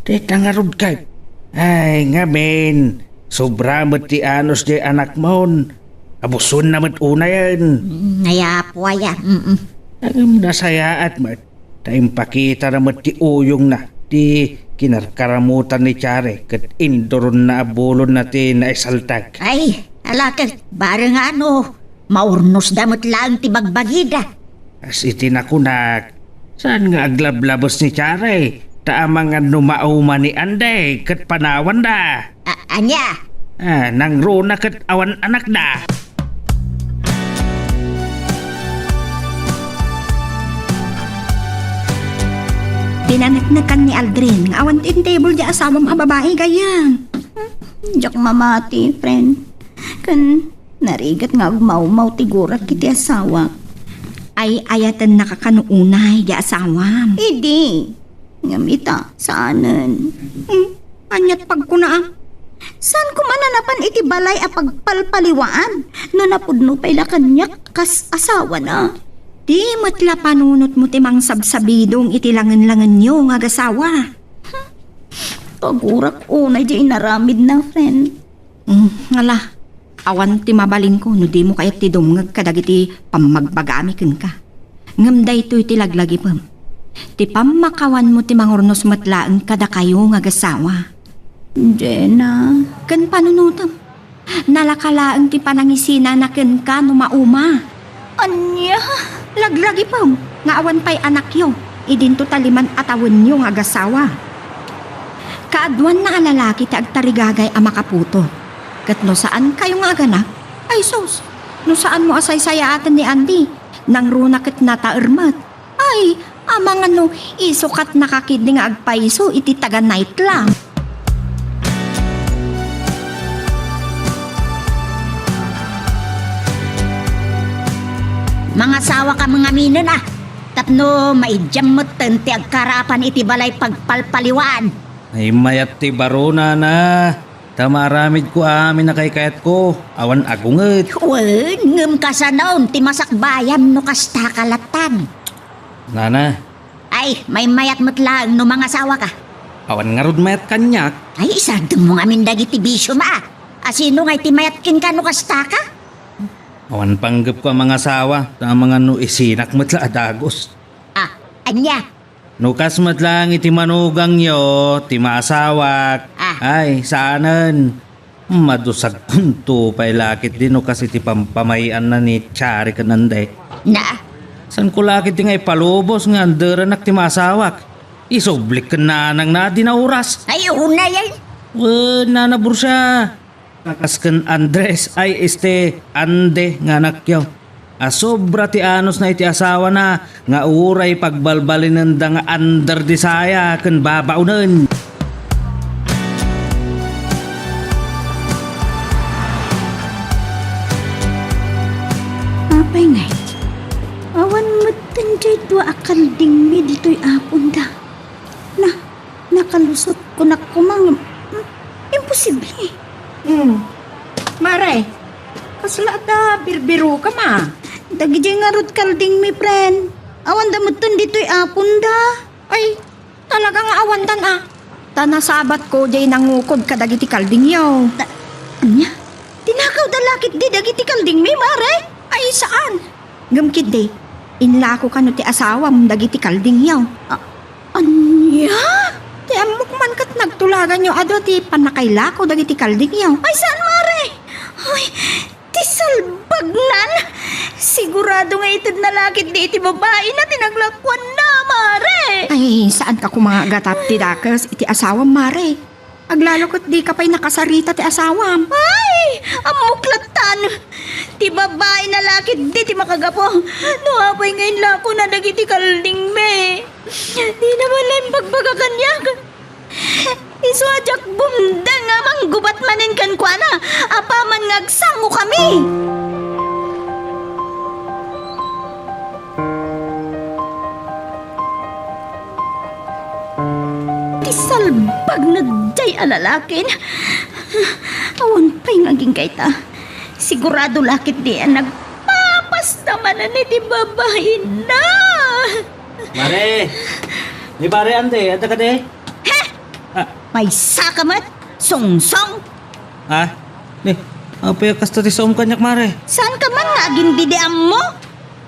Dayta ngarud ket. Ay, ngamin, sobra met ti anus diay anakmon. Abusuenna met unayen. Mm, ay apo aya, mm. Ngem nasayaat met, ta impakitana met ti uyongna, ti kinarkaramutan ni Tiare, ket induronna a bulonna ti naisaltak. Ay, ala ket, bareng a no, maurnosda met laeng ti bagbagida. Kas iti nakunak, saan nga aglablabes ni Tiare, ta amangan no mauma ni Anday ket panawanda. A-, ania? Ah, nangruna ket awan anakda. Pinaneknekan ni Aldrin nga awan ti intable ti asawam a babai, gayyem. Diak mamati, friend. Ken narigat nga agmawmaw ti gurak iti asawak. Ay-ayatennaka kano unay di asawam? Idi. Ngem ita, saanen. Hmm, aniat pagkuna a? Saan koma a napan iti balay a pagpalpaliwaan no napudno pay la kaniak kas asawana? Di met la panunotmo ti mangsabsabidong iti langenlangenyo nga agasawa. Pagurak unay di inaramidna, friend. Mm, ngala, awan ti mabalinko no dimo kayat ti dumngeg kadagiti pammagbagami kenka. Ngem daytoy ti laglagipem. Ti pammakawanmo ti mangurnos met laeng kadakayo nga agasawa. Jena. Ken panunotem. Nalaka laeng ti panangisinana kenka no mauma. Ania? Laglagipem nga awan pay anakyo idinto taliman a tawenyo nga agasawa. Kaaduanna a lalaki ti agtarigagay a makaputot. Ket no saan kayo nga aganak, ay sus, no saanmo a saysayaaten ni Andy, nangruna ket nataer met. Ay, amangan no isukatnaka ketdi nga agpayso iti taga-night lang. Mangasawakami ngaminen a, tapno maidiam metten ti agkaraapan iti balay pagpalpaliwaan. Ay, mayat ti barona na. Ta maaramidko amin a kaykayatko, awan agunget. Wen, ngem kasano ti masakbayam no kasta ka latan? Nana, Ay, maymayat met laeng no mangasawaka. Awan ngarud mayat kaniak. Ay, isardengmo ngamin dagiti bisiom a. Asino nga iti mayat kenka no kastaka? Awan panggepko a mangasawa, ta amangan no isinak met la a dagus. Ah, ania? No kas met laeng iti manugangyo, ti maasawak. Ah. Ay, saanen. Madusagkonto pay la ketdi no kas iti pampamay-anna ni Chari ken Ande. Na? Saanko la ketdi nga ipalubos nga anderenak ti maasawak. Isublik ken nanangna a di nauras. Ay, unay ay. Wen, Nana Borsia. Kakas ken Andres ay este Ande nga anakyo. A sobra ti anusna iti asawana nga uray pagbalbalinenda nga under disaya ken babaonen. Apay ngay? Awan metten jay dua a kaldingmi ditoy aponda. Na, nakalusot kunak koma ngem, hmm, imposible. Hmm. Mare, kasla adda birbiroka ma? Dagijay ngarud kaldingmi, friend. Awanda metten ditoy aponda. Ay, talaga nga awandan a. Ta nasabatko jay nangukod kadagiti kaldingyo. Ta-, ania? Tinakawda la ketdi dagiti kaldingmi, mare? Ay, saan? Ngem ketdi, inlako kano ti asawam dagiti kaldingyo. A-, ania? Ti ammok man ket nagtulaganyo adu ti pannakailako dagiti kaldingyo. Ay, saan, mare? Ay, ti salbagnan! Sigurado nga itedna la ketdi iti babaina ti naglakuanna, mare! Ay, saanka koma nga agatap ti dakes iti asawam, mare. Aglalo ket dika pay nakasarita ti asawam. Ay! Ammok lattan! Ti babaina la ketdi ti makagapu. No apay nga inlakona dagiti kaldingmi. Dina man la imbagbaga kaniak. Isu a diak bumdeng a manggubat manen kenkuana apaman nga agsangokami. Ti salbagna jay a lalakin. Awan pay nga agingga ita. Sigurado la ketdi a nagpapasta manen iti babaina. Mare! Ni Mare, ante, adda kadi? He! Ah. Maysaka met, sungsong! Ah? Ni, apay a kasta ti saom kaniak, Mare? Saanka man nga agindidi ammo?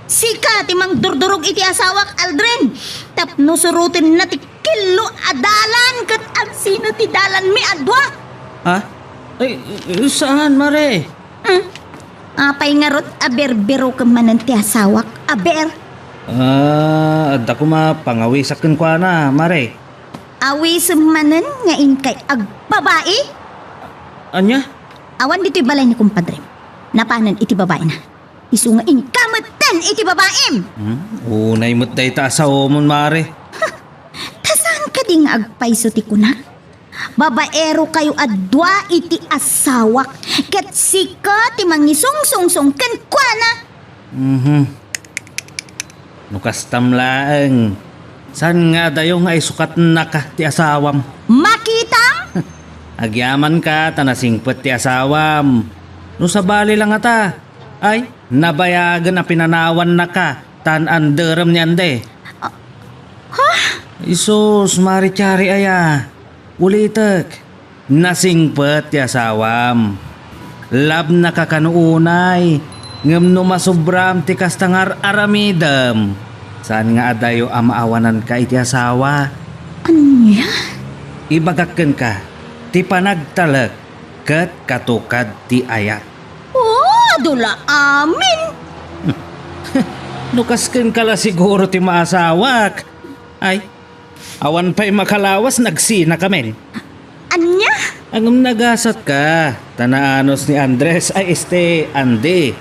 Sika ti mangdurdurog iti asawak, Aldrin, tapno surotenna ti killo a dalan ket agsina ti dalanmi a dua. Ha? Ay, saan, Mare? Hmm? Apay ngarud a birbirokem manen ti asawak, aber? Ah, adda koma pangawisak kenkuana, Mare. Awisem manen nga inkay agbabai? Ania? Awan ditoy balay ni kumpadrem. Napanen iti babaina. Isu nga inka metten iti babaim. Hmm? Unay met dayta a saomon, Mare. Ha! Ta saan kadi nga agpayso ti kunak? Babaerokayo a dua iti asawak, ket sika ti mangisungsungsong kenkuana. Mhm. No kastam laeng, saan nga adayo nga isukatnaka ti asawam? Makitam? Agyamanka ta nasingpet ti asawam. No sabali la ngata, ay, nabayagen a pinanawannaka tan anderem ni Ande. Ah, ha? Isus, Mare Chari aya. Ulitek, nasingpet ti asawam. Labnaka kano unay, ngem no masobram ti kasta nga ar-aramidem, saan nga adayo a maawananka iti asawa. Ania? Ibagak kenka, ti panagtalek ket katukad ti ayat. Oh, adu la amin! No kas kenka la siguro ti maasawak. Ay, awan pay makalawas, nagsinakamin. Ania? Ngem nagasatka, ta naanus ni Andres ay este Andy.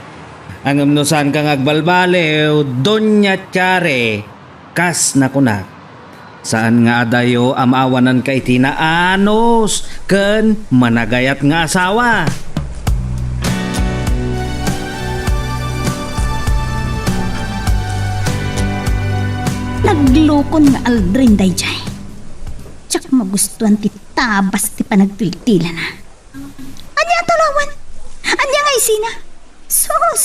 Ngem no saanka nga agbalbaliw, Doña Chare, kas nakunak. Saan nga adayo a maawananka iti naanus ken managayat nga asawa. Naglukon nga Aldrin daydiay. Diak magustuan ti tabas ti panagtiltilana. Ania a talawan? Ania nga isina? Sus!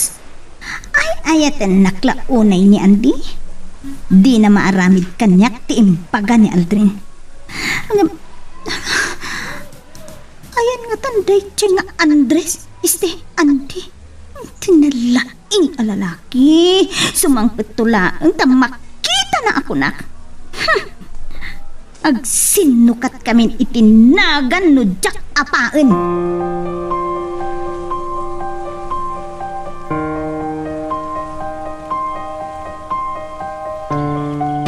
Ay-ayatennak la unay ni Andy? Dina maaramid kaniak ti imbaga ni Aldrin. Ngem, ayan ngatan daytoy nga Andres, este, Andy? Ti nalaing a lalaki, sumangpetto laeng ta makitana a kunak. Hmm. Agsinnukatkamin iti nagan no diak apaen.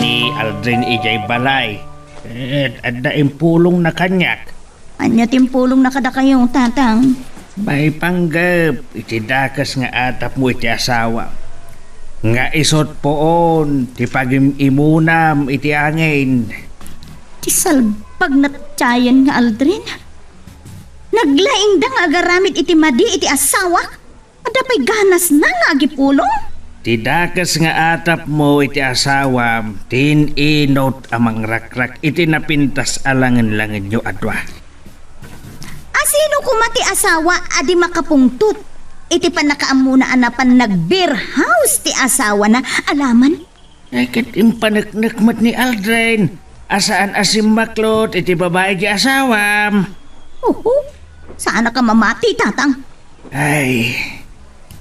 Ni Aldrin idiay balay. Et adda impulongna kaniak. Ania ti impulongna kadakayo, Tatang? Maipanggep iti dakes nga atapmo iti asawa, nga isut' puon ti pagim-imunam iti angin. Ti salbag natsayen nga Aldrin. Naglaingda nga agaramid iti madi iti asawak. Adda pay ganasna nga agipulong? Ti dakes nga atapmo iti asawam, ti in-inut a mangrakrak iti napintas a langenlangenyo a dua. A sino koma ti asawa a di makapungtot iti pannakaammona a napan nag-beer house ti asawana a laman? Ay, ket impaneknek met ni Aldrin a saan a simmaklot iti babai ti asawam. Oho, saanak a mamati, Tatang. Ay.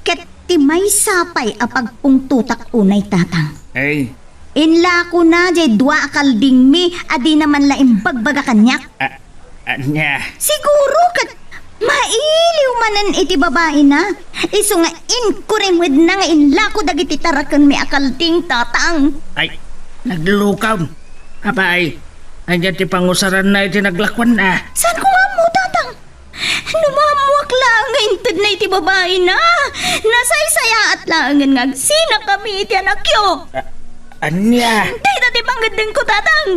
Ket ti maysa pay a pagpungtotak unay, Tatang. Ay. Inlakona diay dua a kaldingmi a dina man la imbagbaga kaniak. A-, ania? Siguro ket mailiw manen iti babaina. Isu nga inkurimedna nga inlako dagiti tarakenmi a kalding, Tatang. Ay, naglukaw. Apay, ania ti pangusaranna iti naglakuanna? Saan ko nga ammo, Tatang? No maammoak laeng nga intedna iti babaina, nasaysayaat laengen nga agsinakami iti anakyo. A-, ania? Dayta ti pangeddengko, Tatang.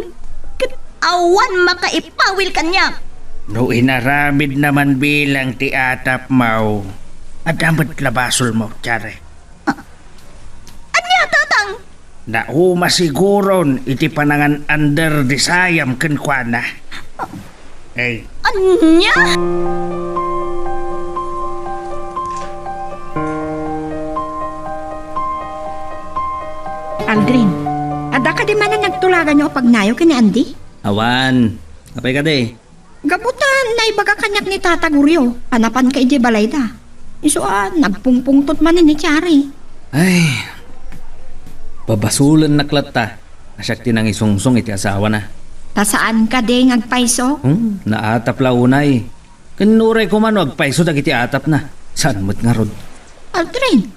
Ket awan makaipawil kaniak. No inaramidna man bilang ti atapmo, adda met la basolmo, Chare. A-, ania, Tatang? Nauma siguron iti panangan-under ti sayam kenkuana. Ay. Ania? Aldrin, adda kadi manen nagtulaganyo a pagnayo ken ni Andy? Awan. Apay kadi? Gapu ta naibaga kaniak ni Tata Goryo a napanka idiay balayda. Isu a nagpungpungtot manen ni Chari. Ay, babasolennak latta a siak ti nangisungsong iti asawana. Ta saan kadi nga agpayso? Hmm, naatap la unay. Ken uray koma no agpayso dagiti atapna, saan met ngarud. Aldrin.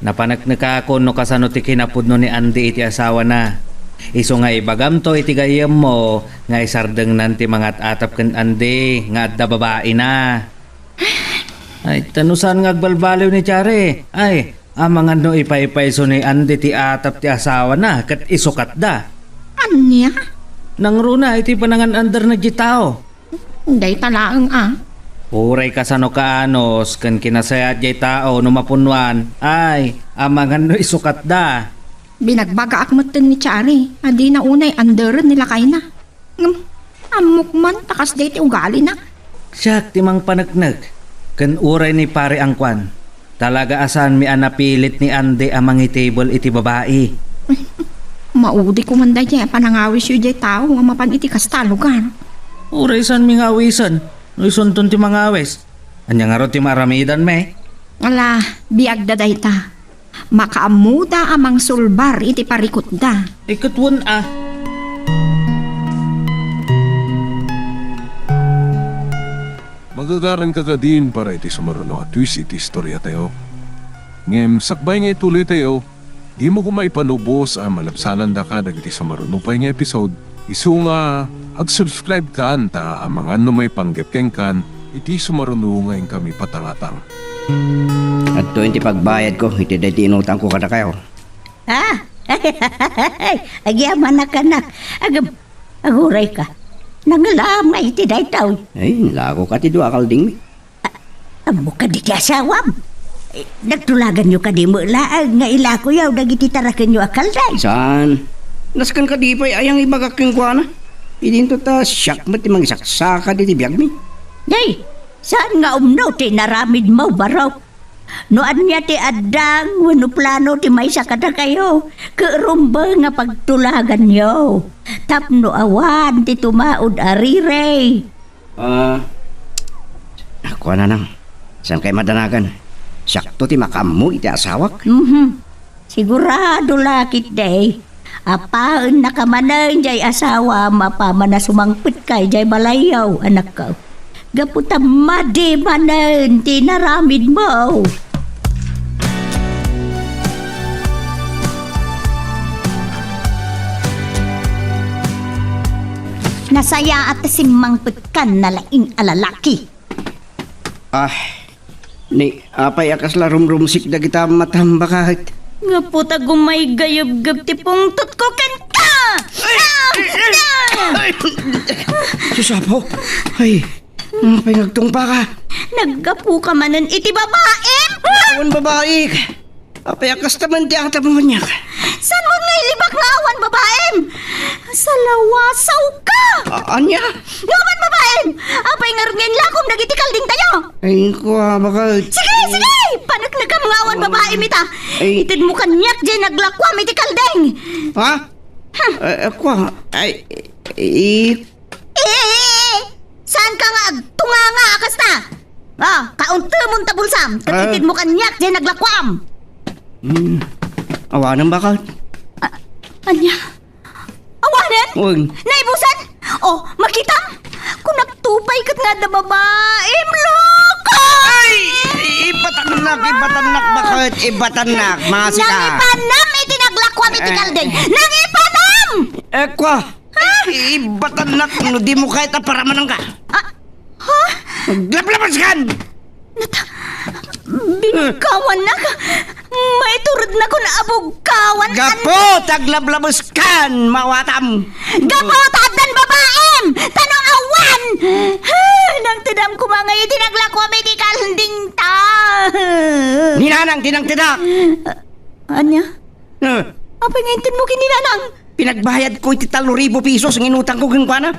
Napaneknekakon no kasano ti kinapudno ni Andy iti asawana. Isu nga ibagamto iti gayyemmo nga isardengnan ti mangat-atap ken Andy nga adda babaina. Ay, ta no saan nga agbalbaliw ni Chari, ay, amangan no ipaypayso ni Andy ti atap ti asawana ket isukatda. Ania? Nangruna iti panangan-underna diay tao. Dayta laeng a. Uray kasano kaanus ken kinasayaat diay tao no mapunnoan, ay, amangan no isukatda. Binagbagaak metten ni Chari a dina unay anderen ni lakayna. Ngem, ammok man ta kasdiay ti ugalina. Siak ti mangpaneknek, ken uray ni Pare Angkuan. Talaga a saanmi a napilit ni Andy a mangitibel iti babai. Maudi ko man daydiay a panangawisyo diay tao a mapan iti kasta a lugar. Uray saanmi nga awisen, no isunton ti mangawis. Ania ngarud ti maaramidanmi? Ala, biagda dayta. Makaammoda a mangsulbar iti parikutda. Ay, ket wen a. Magagaranka kadin para iti sumaruno a twist iti istoriatayo. Ngem sakbay nga ituloytayo, dimo koma ipanubos a malabsanandaka dagiti sumaruno pay nga episode. Isu nga, ag-subscribe kan ta amangan no maipanggep kenkan iti sumaruno nga inkami patangatang. Adtoyen ti pagbayadko iti daydi inutangko kadakayo. Ah! Agyamanak, anak. Ag-, agurayka. Nangalaam nga iti daytoy. Ay, nalako ka ti dua a kaldingmi. A-, ammo kadi ti asawam? Eh, nagtulaganyo kadi met laeng nga ilakoyo dagiti tarakenyo a kalday? Saan? Nasken kadi pay ayang ibagak kenkuana? Idinto ta siak met ti mangisaksakad iti biagmi. Day, saan nga umno ti inaramidmo, barok? No ania ti addang wenno plano ti maysa kadakayo, ket rumbeng a pagtulaganyo tapno awan ti tumaud a rirey. Ah, ako, nanang, saan kay madanagan? Siakto ti makaammo iti asawak. Mhm. Sigurado la ketdi, apaennaka manen jay asawam a paman a sumangpetka idiay balayyo, anakko. Gapu ta madi manen ti inaramidmo. Nasayaat ta simmangpetkan a laing a lalaki. Ah, ni, apay a kasla rumrumsik dagita matam, baket? Gapu ta gumaygayebgeb ti pungtotko kenka! Ay! Ah! Ay! Ah! Ay! Sus, Apo! Ay, apay nga agtungpaka? Naggapuka manen iti babaim! Awan babaik! Apay a kasta man ti atapmo kaniak? Saan mo nga ilibak nga awan babaim? Salawasawka! A-, ania? Nga awan babaim! Apay ngarud nga inlakom dagiti kaldingtayo? Ay, kua, baket. Sige, sige! Paneknekam nga awan babaim ita! Ay. Itedmo kaniak diay naglakuam iti kalding! Ha? Hmm. Eh, eh, kua, ay, i-, Eh, saanka nga agtunganga a kasta? Ah, kauntemon ta bulsam, ket Ah. Itedmo kaniak diay naglakuam. Hmm. Awanen, baket. Ah, ania? Awanen? Wen. Naibusan? Oh, makitam? Kunakto pay ket nga adda babaim, loko! Ay! Ibatannak, ibatannak, baket? Ibatannak, masika. Nangipanam iti naglakuam iti Eh. kalding. Nangipanam! Eh, kua. Ha? Ibatannak no dimo kayat a paramananka. Ah, ha? Aglablabaskan! Nata-, bingkawannak. Maiturednakon a bugkawan. Gapu ta aglablabaskan, maawatam. Gapu ta addan babaim, ta no awan. Ha, nangtedam koma nga iti naglakuam iti kaldingta. Ni nanang ti nangtedak. Ah, ania? Eh. Apay nga intedmo ken ni nanang? Pinagbayadko iti tallo ribu pesos nga inutangko kenkuana.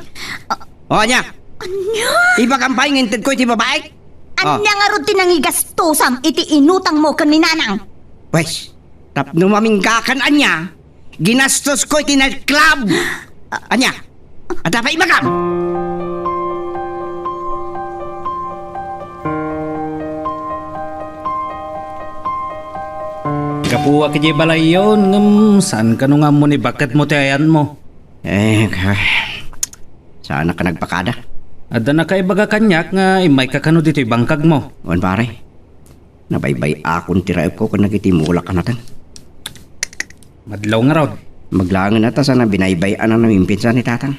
Ah. O, ania? Ania? Ibagam pay nga intedko iti babaik? Ania ngarud ti nangigastosam iti inutangmo ken ni nanang? Pwes, tapno maminggakan ania, ginastosko iti nightclub. Ania? Adda pay ibagam? Gapuak idiay balayyon, ngem saan kano nga ammo ni baketmo ti ayanmo? Eh, ka-, saanak a nagpakada. Adda nakaibaga kaniak nga immayka kano ditoy bangkagmo. Wen, pare. Nabaybay-akon ti raepko ken dagiti mulak a nateng. Madlaw ngarud. Maglaengen a ta saan a binaybay-an a namimpinsan ni Tatang.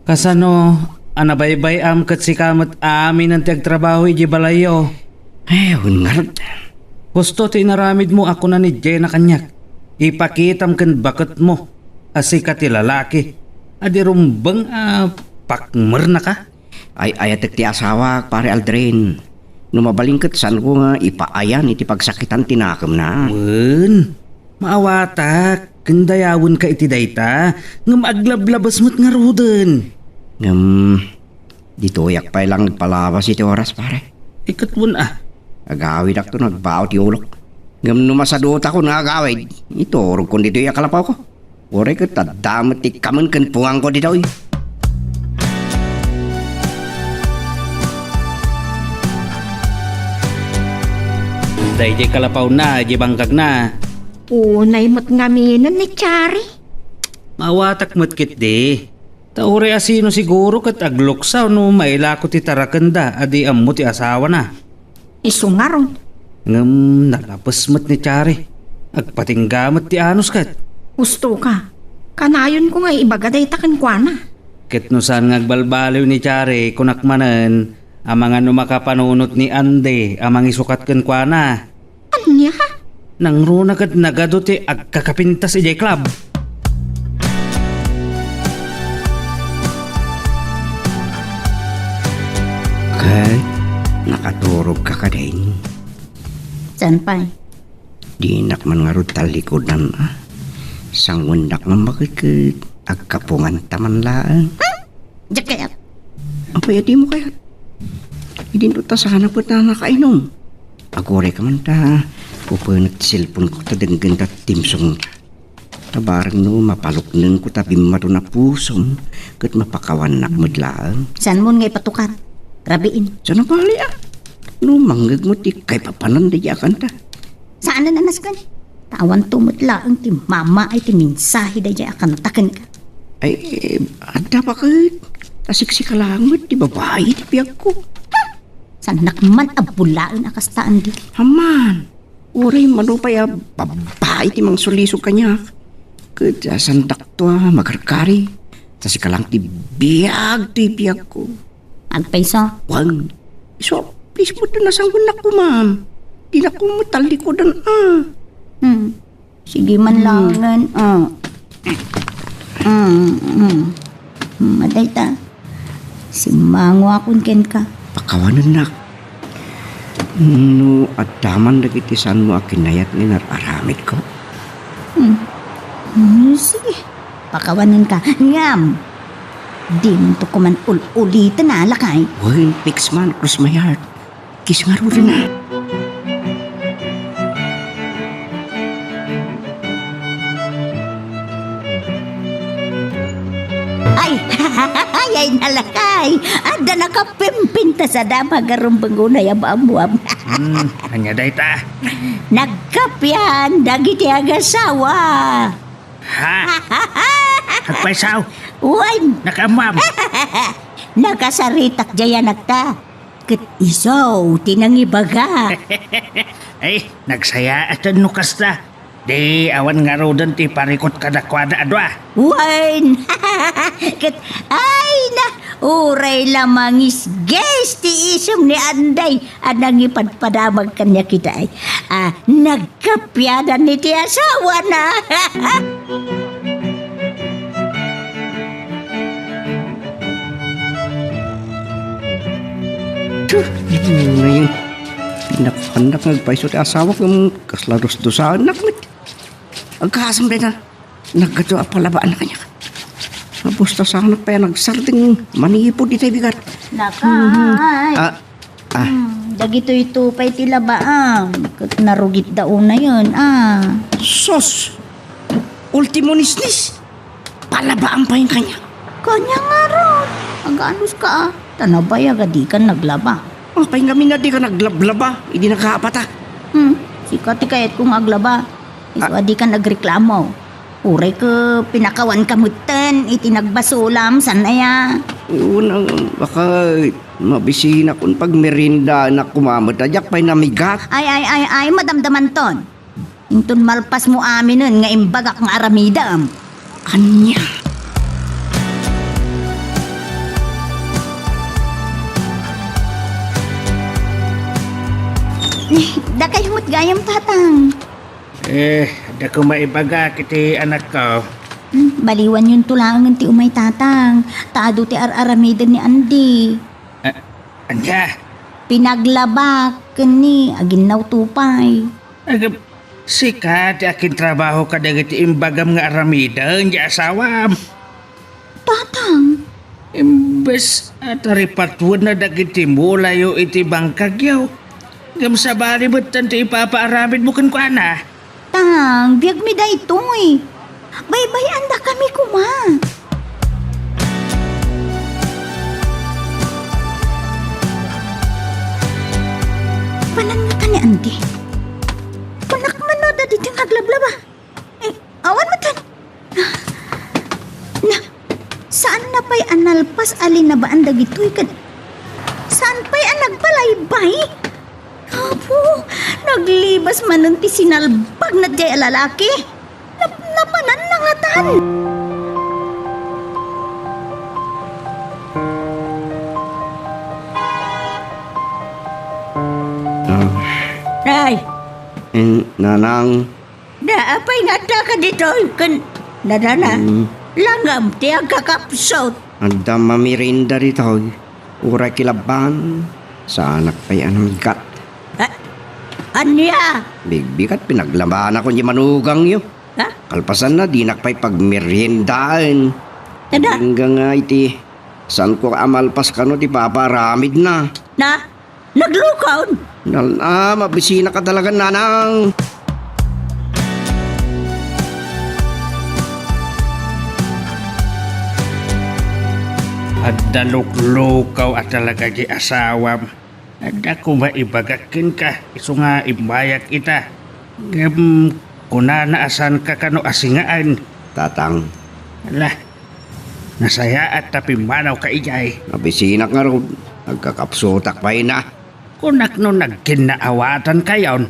Kasano a nabaybay-am ket sika met aminen ti agtrabaho idiay balayyo? Eh, wen ngarud. Husto ti inaramidmo a kuna ni Jenna kaniak. Ipakitam ken baketmo a sika ti lalaki a di rumbeng a pakmernaka. Ay-ayatek ti asawak, Pare Aldrin. No mabalin ket saanko nga ipaayan iti pagsakitan ti nakemna. Wen, maawatak, ken dayawenka iti dayta, ngem aglablabas met ngaruden. Ngem, ditoyak pay lang agpalabas iti oras, pare. Iket wen a. Agawidakto no agbaw ti ulok. Ngem no masadutakon nga agawid, iturogkon ditoy a kalapawko. Uray ket adda met ti kamen ken pungangko ditoy. Daydiay kalapawna, idiay bangkagna. Unay met ngaminen ni Chari. Maawatak met ketdi. Ta uray a sino siguro ket agluksaw no mailako ti tarakenda a di ammo ti asawana. Isu ngarud. Ngem nalabes met ni Chari. Agpatingga met ti anus ket. Hustoka. Kanayonko nga ibaga dayta kenkuana. Ket no saan nga agbalbaliw ni Chari, kunak manen, amangan no makapanunot ni Andy a mangisukat kenkuana. Ania? Nangruna ket nagadu ti agkakapintas idiay club. Ket nakaturogka kadin? Saan pay? Dinak man ngarud tallikudan, a. Sanguendak man baket ket agkapunganta man laeng. Hmm? Diak kayat. Apay a dimo kayat? Idinto ta saanak met a nakainom. Aguray ka man ta, upenek ti cellphone ko ta denggenta ti timsong. Ta bareng no mapaluknengko ta bimmadon a pusom, ket mapakawannak met laeng. Saan mon nga ipatukar? Rabiin. Saan a bali, a? No mangngegmo ti kaipapanan daydi a kanta. Saan a nasken? Ta awanto met laeng ti mamaay ti mensahe daydi a kanta kenka. Ay, eh, adda pa ket. Ta siksika laeng met ti babai ti biagko. Saannak man a bulaen a kasta, Andy. Amman, uray mano pay a babai ti mangsulisog kaniak. Ket, ah, saandakto a magargari. Ta sika laeng ti biag ti biagko. Agpayso? Wen, isu a please met ta nasangonak koma. Dinak koma tallikudan, a. Hmm. Sige man laengen, a. Mm, mm. Mm, adda ita. Simmangoakon kenka. Pakawanennak. No adda man dagiti saanmo a kinayat nga inar-aramidko. Hmm. Hmm, sige. Pakawanenka. Ngem, dimonto koma ul-uliten a, lakay. Wen, fix man, cross my heart. Kis ngaruden a. Ay, ay, ay, nalakay. Adda nakapimpintas a damag a rumbeng unay a maammuam. Hmm, ania dayta? Nagkapian dagiti agasawa. Ha? Agpayso? Wen. Nakaammuam? Nakasaritak diay anakta. Ket isu ti nangibaga. Ay, nagsayaat no kasta. Di awan ngaruden ti parikut kadakuada a dua. Wen. Ket, ay na, uray la mangisgis ti isem ni Anday a nangipadpadamag kaniak ita, ay. A, nagkapiadan iti asawana. Tuh, ngayon, pinapandak nga agpayso ti asawak, um, kasla dusdusaennak met. Agkasam dayta, naggato a palabaan na kaniak. Nabustasanak pay a nagsardeng manipod itay bigat. Lakay. Mhm. Ah, ah. Hmm, dagitoy to pay ti labaam. Ket narugit da unayen, a. Sus! Ultimo nisnis! Palabaam pay kaniak. Kaniak ngarud. Aganuska, a. Ta nabayag a dikan naglaba. Apay ngamin a dika naglablaba idi nagkaapatak? Hmm, sika ti kayatko nga aglaba. Isu a dikan agreklamo. Uray ket pinakawanka metten iti nagbasolam, saan aya? Unang, baka mabisinakon pagmeriendanak koma met a diak pay namigat. Ay, ay, ay, ay, madamdamanton. Inton malpasmo aminen nga imbagak nga aramidem. Ania? Dakay met gayam, Tatang. Eh, adda koma ibagak iti anakko. Hmm, baliwanyonto laengen ti umay, Tatang. Ta adu ti ar-aramiden ni Andy. Ah, ania? Pinaglabak ken ni aginnawto pay. Agam, sika ti akintrabaho kadagiti imbagam nga aramiden ti asawam. Tatang. Imbes a taripatuenna dagiti mulayo iti bangkagyo, ngem sabali metten ti ipapaaramidmo kenkuana. Tang, biagmi daytoy. Baybay-andakami koma. Pananna kanian ti? Kunak man no, dadi ti naglablaba. Eh, awan metten. Na, saanna pay a nalpas a linabaan dagitoy ken saan pay a nagbalaybay? Apo, naglibas manen ti sinalbagna diay a lalaki. Nap-, napananna ngatan. Ah. Ay. Eh, Nanang. Apay nga addaka ditoy ken Nanang? Mm. Langam ti agkakapsut. Adda mamerienda ditoy. Uray kilabaan, saanak pay a namigat. A-, ania? Bigbigat, pinaglabaanakon diay manugangyo. Ha? Kalpasanna, dinak pay pagmeriendaen. Tada? Agingga nga iti, saanko a malpas kano ti papaaramidna. Na? Naglukaw! Nalna, mabisinak a talaga, nanang. Adda luklukaw a talaga di asawam. Adda koma ibagak kenka, isu nga immayak ita. Ngem kunana a saanka kano a singaen. Tatang. Ala, nasayaat ta pimmanawka idiay. Mabisinak ngarud. Agkakapsutak pay na. Kunak no nagkinnaawatankayon.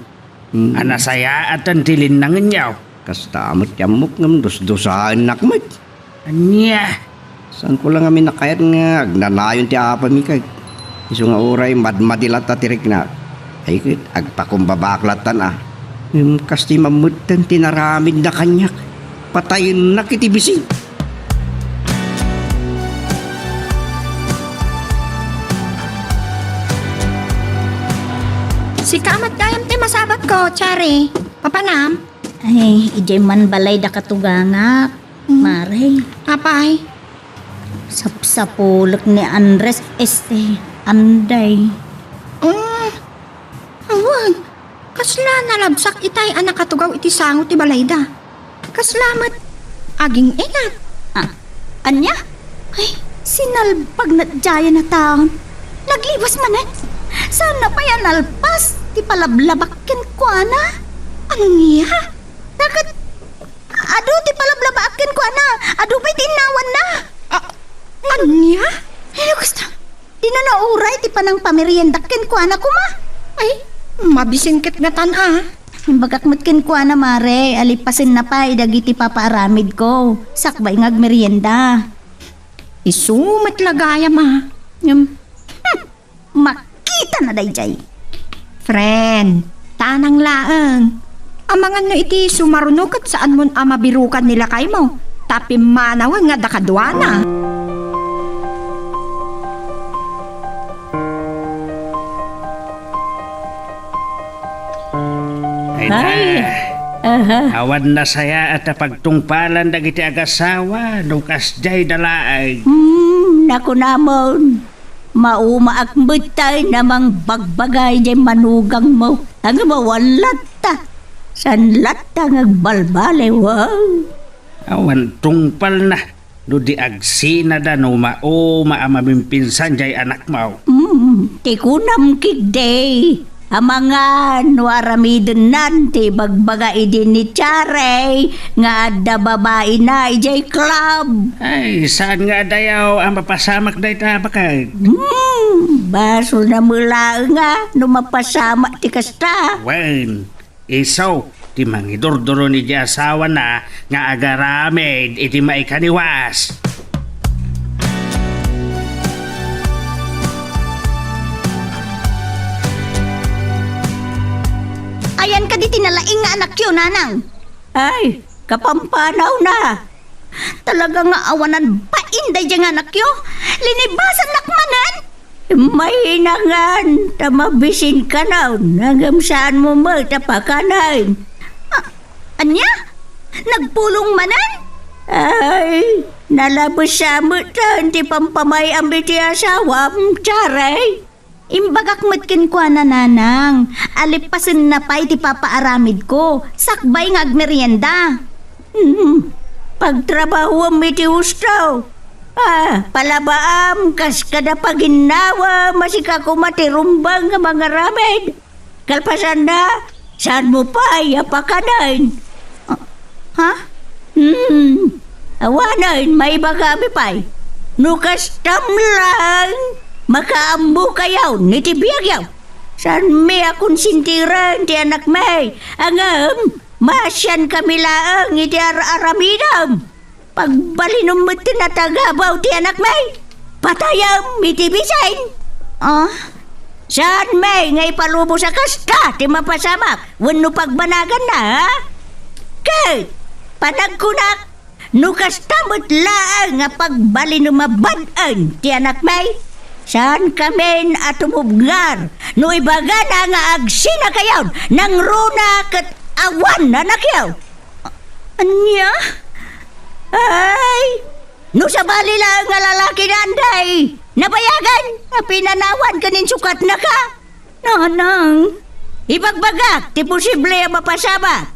Hmm. A nasayaatan ti linnangenyo. Kasta met ti ammok ngem dusdusaennak met. Ania? Saanko la ngamin a kayat nga agnanayon ti apami ket isu nga uray madmadi latta ti riknak. Ay ket agpakumbabak lattan a. Ngem kas ti mammetten ti naramidna kaniak, patayennak iti bisi. Sika met gayam ti masabatko, Cherry. Papanam? Ay, idiay man balay da katugangak, Mm. Mare. Apay? Sapsapulek ni Andres, este, Anday. Mm. Awan, kasla nalabsak itay a nakatugaw iti sango ti balayda. Kasla met aging-inat. Ah, ania? Ay, sinalbag na diayen a taon. Naglibas manen. Saanna pay a nalpas ti palablabak kenkuana. Ania? Naket, adu ti palablabak kenkuana. Adu pay ti innawanna. Ah, ania? Ay, kasta. Dina nauray ti panangpameriendak kenkuana koma. Ay, mabisin ket ngatan a. Imbagak met kenkuana, Mare, a lipasenna pay dagiti papaaramidko, sakbay nga agmerienda. Isu met la gayam a. Ngem, hmm, makitana daydiay. Friend, tanang laeng. Amangan no iti sumaruno ket saanmon a mabirukan ni lakaymo, ta pimmanawen nga adda kaduana. Ay, Ay. Aha. Awan nasayaat a pagtungpalan dagiti agasawa no kasdiay da laeng. Hmm, nakunamon. Maumaak metten a mangbagbaga idiay manugangmo. Ngem awan latta. Saan latta nga agbalbaliw, ah. Awan tungpalna no di agsinada no mauma a mamimpinsan diay anakmo. Mm, ti kunam ketdi. Amangan no aramidennan ti ibagbaga idi ni Charay nga adda babaina idiay club. Ay, saan nga adayaw a mapasamak dayta a baket? Hmm, basol na met laeng a no mapasamak ti kasta. Wen, isu ti mangidurduro ni di asawana nga agaramid iti maikaniwas. Ayan kadi ti nalaing nga anakyo, Nanang? Ay, kapampanawna. Talaga nga awanan bain daydiay nga anakyo. Linibasannak manen. Immaynangan ta mabisinkanon, ngem saanmo met a pakanen. Ah, ania? Nagpulong manen? Ay, nalabes sa met ti pampamay-am iti asawam, Charay. Imbagak met kenkuana, Nanang, a lipasenna pay ti papaaramidko, sakbay nga agmerienda. Hmm, pagtrabahuam iti husto. Ah, palabaam, kas kada paginnawam, a sika koma ti rumbeng nga mangaramid. Kalpasanna, saanmo pay a pakanen? Ah, ha? Hmm, awanen, maibagami pay. No kastam laeng, makaammokayon iti biagyo. Saanmi a konsintiren ti anakmi, ngem maasiankami laeng iti ar-aramidem. Pagbalinom met ti natagabaw ti anakmi. Patayem iti bisin. Ah? Saanmi nga ipalubos a kasta ti mapasamak wenno pagbanaganna, ha? Ket panagkunak, no kasta met laeng nga pagbalinom a bad-en ti anakmi, saankamin a tumubngar no ibagana nga agsinakayon, nangruna ket awan anakyo. Ania? Ay, no sabali laeng nga lalaki ni Anday, nabayagen a pinanawan ken insukatnaka, Nanang, ibagbagak ti posible a mapasamak.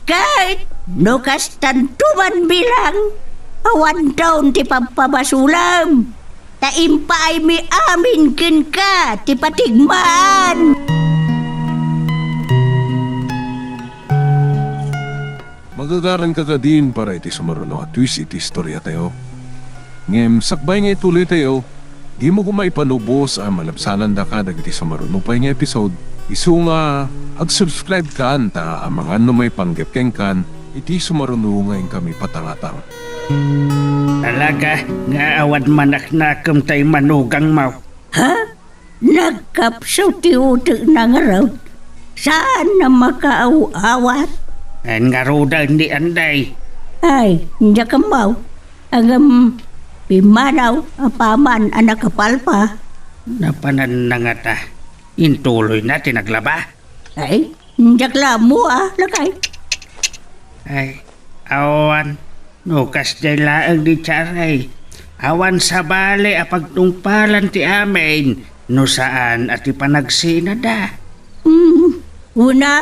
Ket no kastanto man bilang, awanton ti pampabasolem, ta impaaymi amin kenka ti patigmaan. Magagaranka kadin para iti sumaruno a twist iti istoriatayo. Ngem sakbay nga ituloytayo, dimo koma ipanubos a malabsanandaka dagiti sumaruno pay nga episode, isu nga ag-subscribe kan ta amangan no maipanggep kenkan iti sumaruno nga inkami patangatang. Talaga nga awan manaknakem tay manugangmo. Ha? Nagkapso ti utekna ngarud. Saan a makaaw-awat? Wen ngaruden ni Anday. Ay, diak ammo. Ngem pimmanaw apaman a nakapalpa. Napananna ngata. Intuloyna ti naglaba? Ay, diak la ammo a, lakay. Ay, awan. No kasdiay laeng ni Tiaray, awan sabali a pagtungpalan ti amin no saan a ti panagsinada. Hmm, una,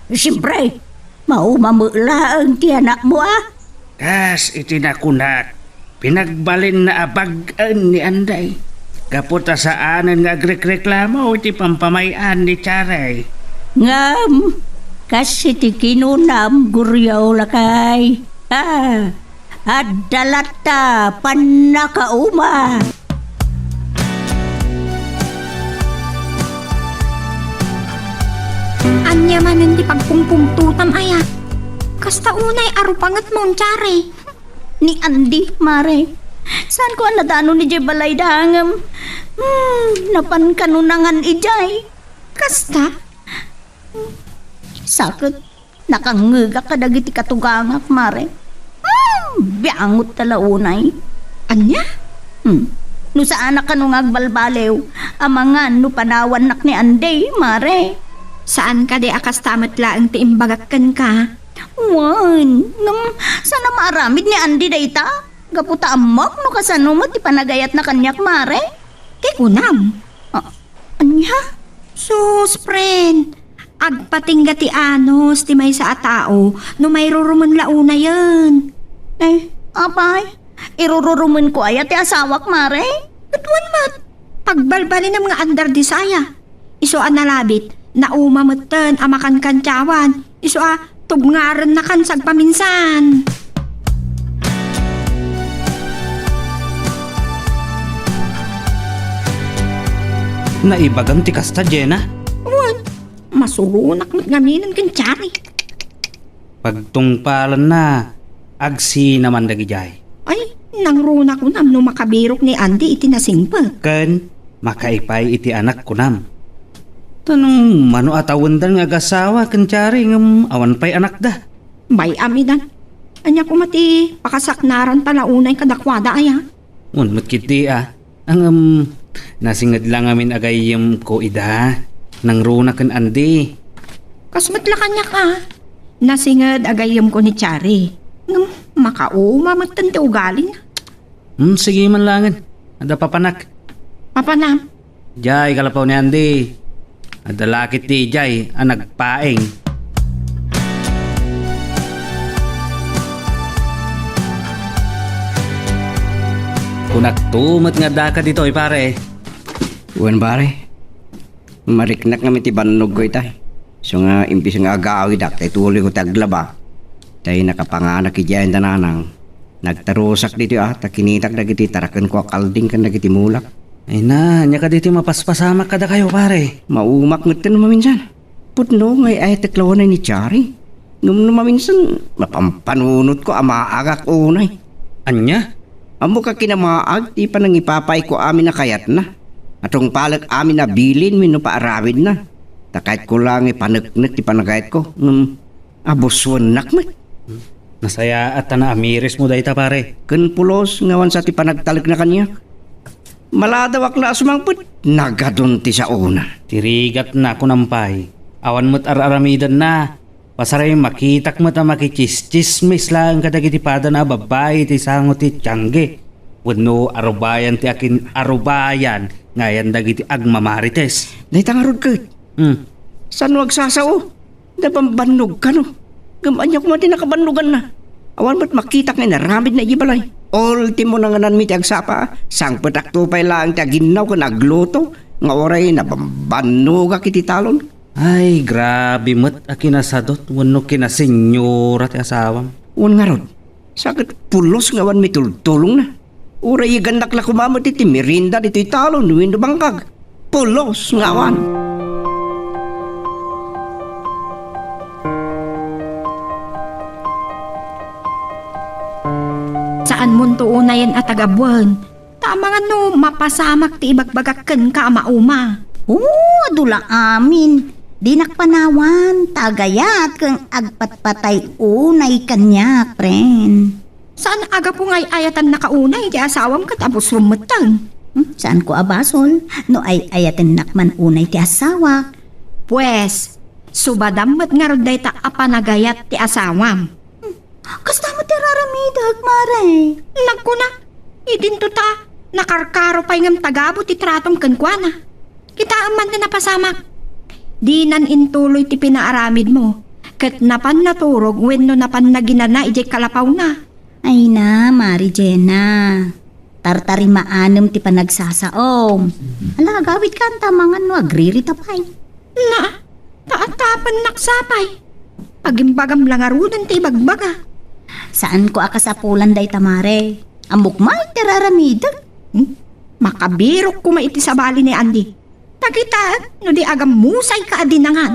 siyempre, mauma met laeng ti anakmo a. Kas iti nakunak, pinagbalinna a bag-en ni Anday. Gapu ta saanen nga agrekreklamo iti pampamay-an ni Tiaray. Ngem, kas iti kinunam, Guriaw, lakay. Ah, adda latta pannakauma. Ania manen ti pagpungpungtotam aya? Kasta unay a rupangetmon, Tiaray. Ni Andy, mare. Saanko a nadano idiay balay da ngem, hmm, napan kanunangan idiay. Kasta? Saket, nakangngegak kadagiti katugangak, mare. Hmm, biangot ta la unay. Ania? Hmm. No saanak kano nga agbalbaliw, amangan no panawannak ni Andy, mare. Saan kadi a kasta met laeng ti imbagak kenka? Wen, ngem saan a maaramid ni Andy dayta? Gapu ta ammok no kasano met ti panagayatna kaniak, mare. Ti kunam. Ah, ania? Sus, friend. Agpatingga ti anus ti maysa a tao no mairurumen la unayen. Eh, apay, irururumenko aya ti asawak, mare? Ket wen met, pagbalbalinem nga under desire. Isu a nalabit, nauma metten a makankantiawan. Isu a tubngarennakan sagpaminsan. Naibagam ti kasta, Jena? Wen, masuronak met ngaminen ken Tiaray. Pagtungpalanna, agsinaman dagidiay. Ay, nangruna kunam no makabirok ni Andy iti nasingpet. Ken makaipay iti anak kunam. Tanong mano a tawendan nga agasawa ken Tiaray ngem awan pay anakda. Bay-am idan. Ania koma ti pakasaknaran ta la unay kadakuada aya? Wen met ketdi a. Ngem, nasinged la ngamin a gayyemko ida. Nangruna ken Andy. Kas met la kaniak a. Nasinged a gayyemko ni Tiaray. Ngem, makauma metten ti ugalina. Hmm, sige man laengen. Adda papanak. Papanam? Jay, kalapaw ni Andy. Adda lakit ti jay a nagpaing. Kunakto met nga addaka ditoy, pare. Wen, pare. Mariknak ngamin ti bannogko itay. Isu nga imbes nga agawidak, tay tuloyko ti aglaba. Tay nakapanganak idiay da nanang. Nagtarusak ditoy a, ta kinitak dagiti tarakenko a kalding ken dagiti mulak. Ay na, ania kadi ti mapaspasamak kadakayo, pare? Maumak metten no maminsan. Pudno nga ay-ayatek laeng ni Tiaray. Ngem no maminsan, mapampanunotko a maagak unay. Ania? Ammok a kinamaag ti panangipapayko amin a kayatna. Atungpalek amin a bilin wenno paaramidna. Ta kayatko la nga ipaneknek ti panagayatko. Ngem, abuswennak met. Nasayaat ta naamirismo dayta, pare. Ken pulos nga awan sa ti panagtalekna kaniak. Maladawak la a sumangpet, nagadun ti saona. Ti rigatna, kunam pay. Awan met ar-aramidenna. Pasaray makitak met a makitsismis laeng kadagiti padana a babbai iti sango ti tiangge. Wenno arubayan ti akin-arubayan nga ayan dagiti agmamarites. Dayta ngarud ket, Hmm. Saan no agsasao? Nabambannogka no? Ngem ania koma ti nakabannoganna? Awan met makitak nga inaramidna idiay balay. Ultimo na ngananmi ti agsapa, sangpetakto pay laeng ti aginnaw ken agluto, nga uray nabambannogak iti talon. Ay, grabe met a kinasadut wenno kinasenyora ti asawam. Wen ngarud, sa ket pulos nga awan mitultulongna. Uray igannak la koma met iti merienda ditoy talon wenno bangkag. Pulos nga awan. Saanmonto unayen a tagabuen, ta amangan no mapasamak ti ibagbagak kenka a mauma. Oo, adu la amin. Dinak panawan, ta agayat ken agpatpatay unay kaniak, friend. Saan a gapu nga ay-ayatannaka unay ti asawam ket abusom metten? Hmm, saanko a basol no ay-ayatennak man unay ti asawak. Pues, subadam met ngarud dayta a panagayat ti asawam. Hmm, kasta met ti araramidek, Mare. Nagkuna, idinto ta nakarkaro pay ngem tagabu ti tratom kenkuana. Kitaem man ti napasamak. Dinan intuloy ti pinaaramidmo, ket napan naturog wenno napan naginana idiay kalapawna. Ay na, Mari Jena. Tartarimaanem ti panagsasaom. Ala, agawidkan ta amangan no agririta pay. Na, ta atapennak sapay. Agimbagam la ngaruden ti ibagbaga. Saanko a kasapulan dayta, Mare. Ammok met ti araramidek. Hmm? Makabirok koma iti sabali ni Andy. Pakitaek no di agammusayka a dinangan.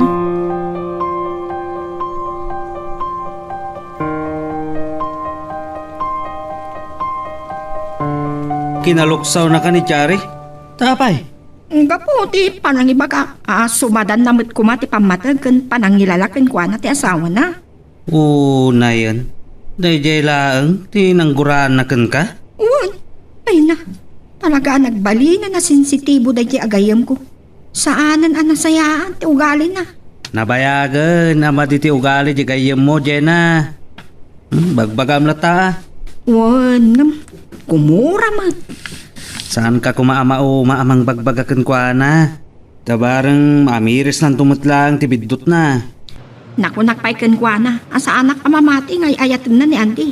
Kinaluksawnaka ni Chari? Ta apay? Gapu ti panangibaga a sumadanna met koma ti pammateg ken panangilala kenkuana ti asawana. Unayen, daydiay laeng ti nangguraanna kenka? Wen, ay na, talaga a nagbalinen a sensitibo daydiay a gayyemko. Saanen a nasayaan ti ugalina. Nabayagen a madi ti ugali di gayyemmo, Jena. Hmm, bagbagam latta. Wen, ngem, kumura met. Saanka koma a mauma a mangbagbaga kenkuana? Ta bareng maamirisnanto met laeng ti biddutna. Nakunak pay kenkuana a saanak a mamati nga ay-ayatenna ni Andy.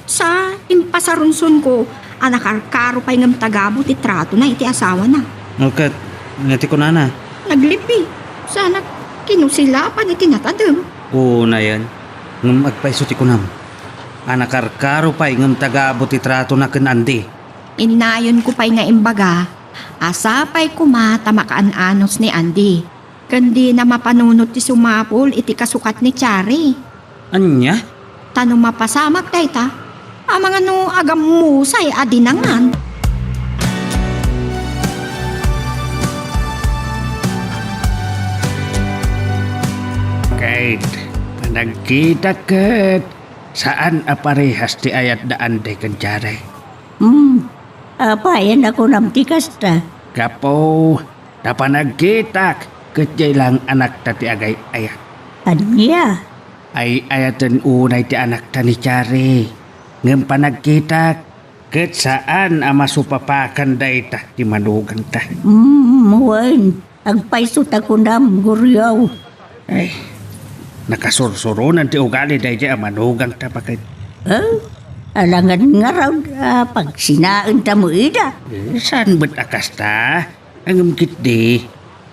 Sa impasarunsonko a nakarkaro pay ngem tagabu ti tratona iti asawana. Ket, ania ti kunana? Naglibbi. Saanak kinusilapan iti natadem. Unayen, ngem agpayso ti kunam a nakarkaro pay ngem tagabu ti tratona ken Andy. Innayonko pay nga imbaga a sapay koma ta makaan-anos ni Andy, ken dina mapanunot ti sumapul iti kasukat ni Chari. Ania? Ta no mapasamak dayta, amangan no agammusay a dinangan. Ket, panagkitak ket saan a parehas ti ayat da Andy ken Chari. Hmm, apay a nakunam ti kasta? Gapu ta panagkitak ket diay laeng anakta ti agay-ayat. Ania? Ay-ayaten unay ti anakta ni Chari. Ngem panagkitak ket saan a masupapakan dayta ti manugangta. Hmm, wen. Agpayso ta kunam, Guriaw. Ay, nakasursuronan ti ugali daydiay a manugangta baket. Eh, alangan ngarud a pagsinaenta met ida. Eh, saan met a kasta? Ngem ketdi,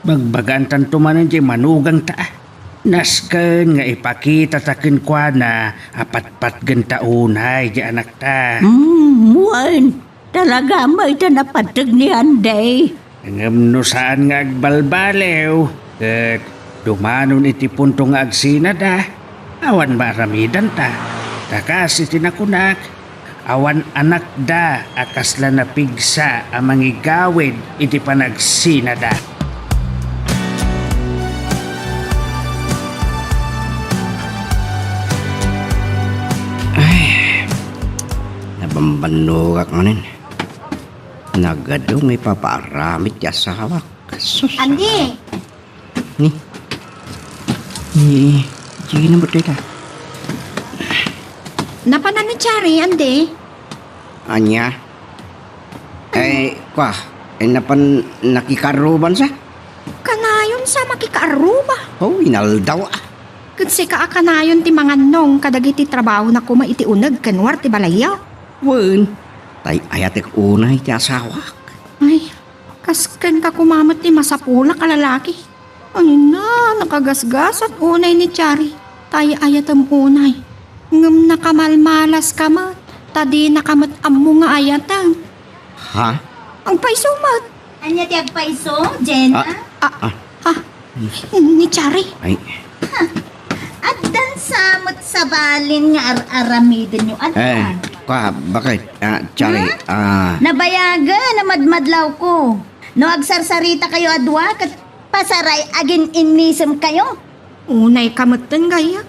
bagbagaantanto manen diay manugangta. Nasken nga ipakitata kenkuana a patpatgenta unay diay anakta. Hmm, wen. Talaga met a napateg ni Andy. Ngem no saan nga agbalbaliw, ket dumanon iti punto nga agsinada, awan maaramidanta. Ta kas iti nakunak, awan anakda a kasla napigsa a mangigawid iti panagsinada. Ay, nabambannogak manen. Nagadu nga ipapaaramid ti asawak. Sus. Andy! Ni? Ni, sige na mo, tita. Napanan ni Chari, Andy? Ania? Ay, kwa, ay napan nakikarruban sa? Kanayon sa makikaarruba. Oh, inaldaw, ah. Ket sika a kanayon ti mangannong kadagiti trabahona koma iti uneg ken war ti balayyo? Wen, tay ayatek unay ti asawak. Ay, kas kenka koma met ti masapulak a lalaki. Ay na, nakagasgasat unay ni Chari. Tay ayatem unay. Ngem nakamalmalas ka met, ta dinaka met ammo nga ayaten. Ha? Agpayso met. Ania ti agpayso, Jenna? Ah, ah, ah, ni Chari. Ay. Ha? Addan sa met sabalin nga ar-aramidenyo adda. Eh, kwa, bakit? Ah, Chari, Hmm? ah. Nabayagen a madmadlawko. No agsarsarita kayo a dua, ket pasaray agin-innisem kayo. Unay ka metten, gayam.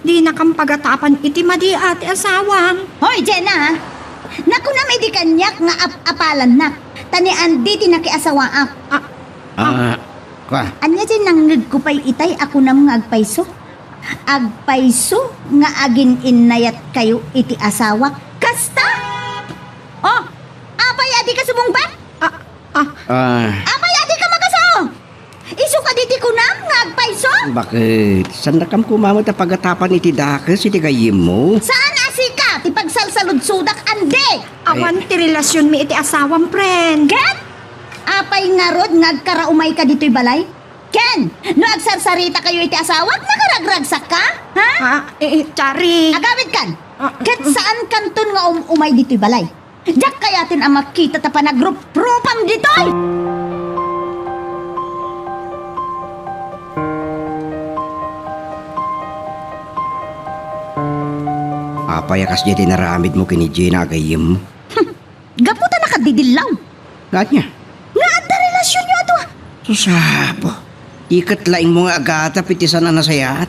Dinakam pagatapan iti madi a ti asawam. Hoy, Jenna, ha? Nakunam idi kaniak nga ap-apalannak, ta ni Andy ti nakiasawaak. Ah, Ah, kwa. Ania ti nangngegko pay itay a kunam nga agpayso? Agpayso nga agin-innayat kayo iti asawak. Kasta? Oh, apay a dika sumungbat? Ah, ah. Ah. Apay a dika makaso? Isu kadi ti kunam nga agpayso? Bakit? Sannakam koma met a pagatapan iti dakes iti gayyemmo? Saan a sika ti pagsalsaludsodak, Andy? Awan Ay. ti relasionmi iti asawam, friend. Ket? Apay ngarud nga agkaraumayka ditoy balay? Ken, no agsarsarita kayo iti asawak, nakaragragsakka? Ha? Ah, eh, eh, Chari. Agawidkan. Ah, Ket mm. saankanton nga um-umay ditoy balay? Diak kayaten a makita ta panagrupropam ditoy! Apay a kasdiay ti inaramidmo ken ni Gina a gayyemmo? Hmm, gapu ta nakadidillaw. Ania? Nga adda relasionyo a dua. Sus, apo. Di ket laingmo nga agatap iti saan a nasayaat.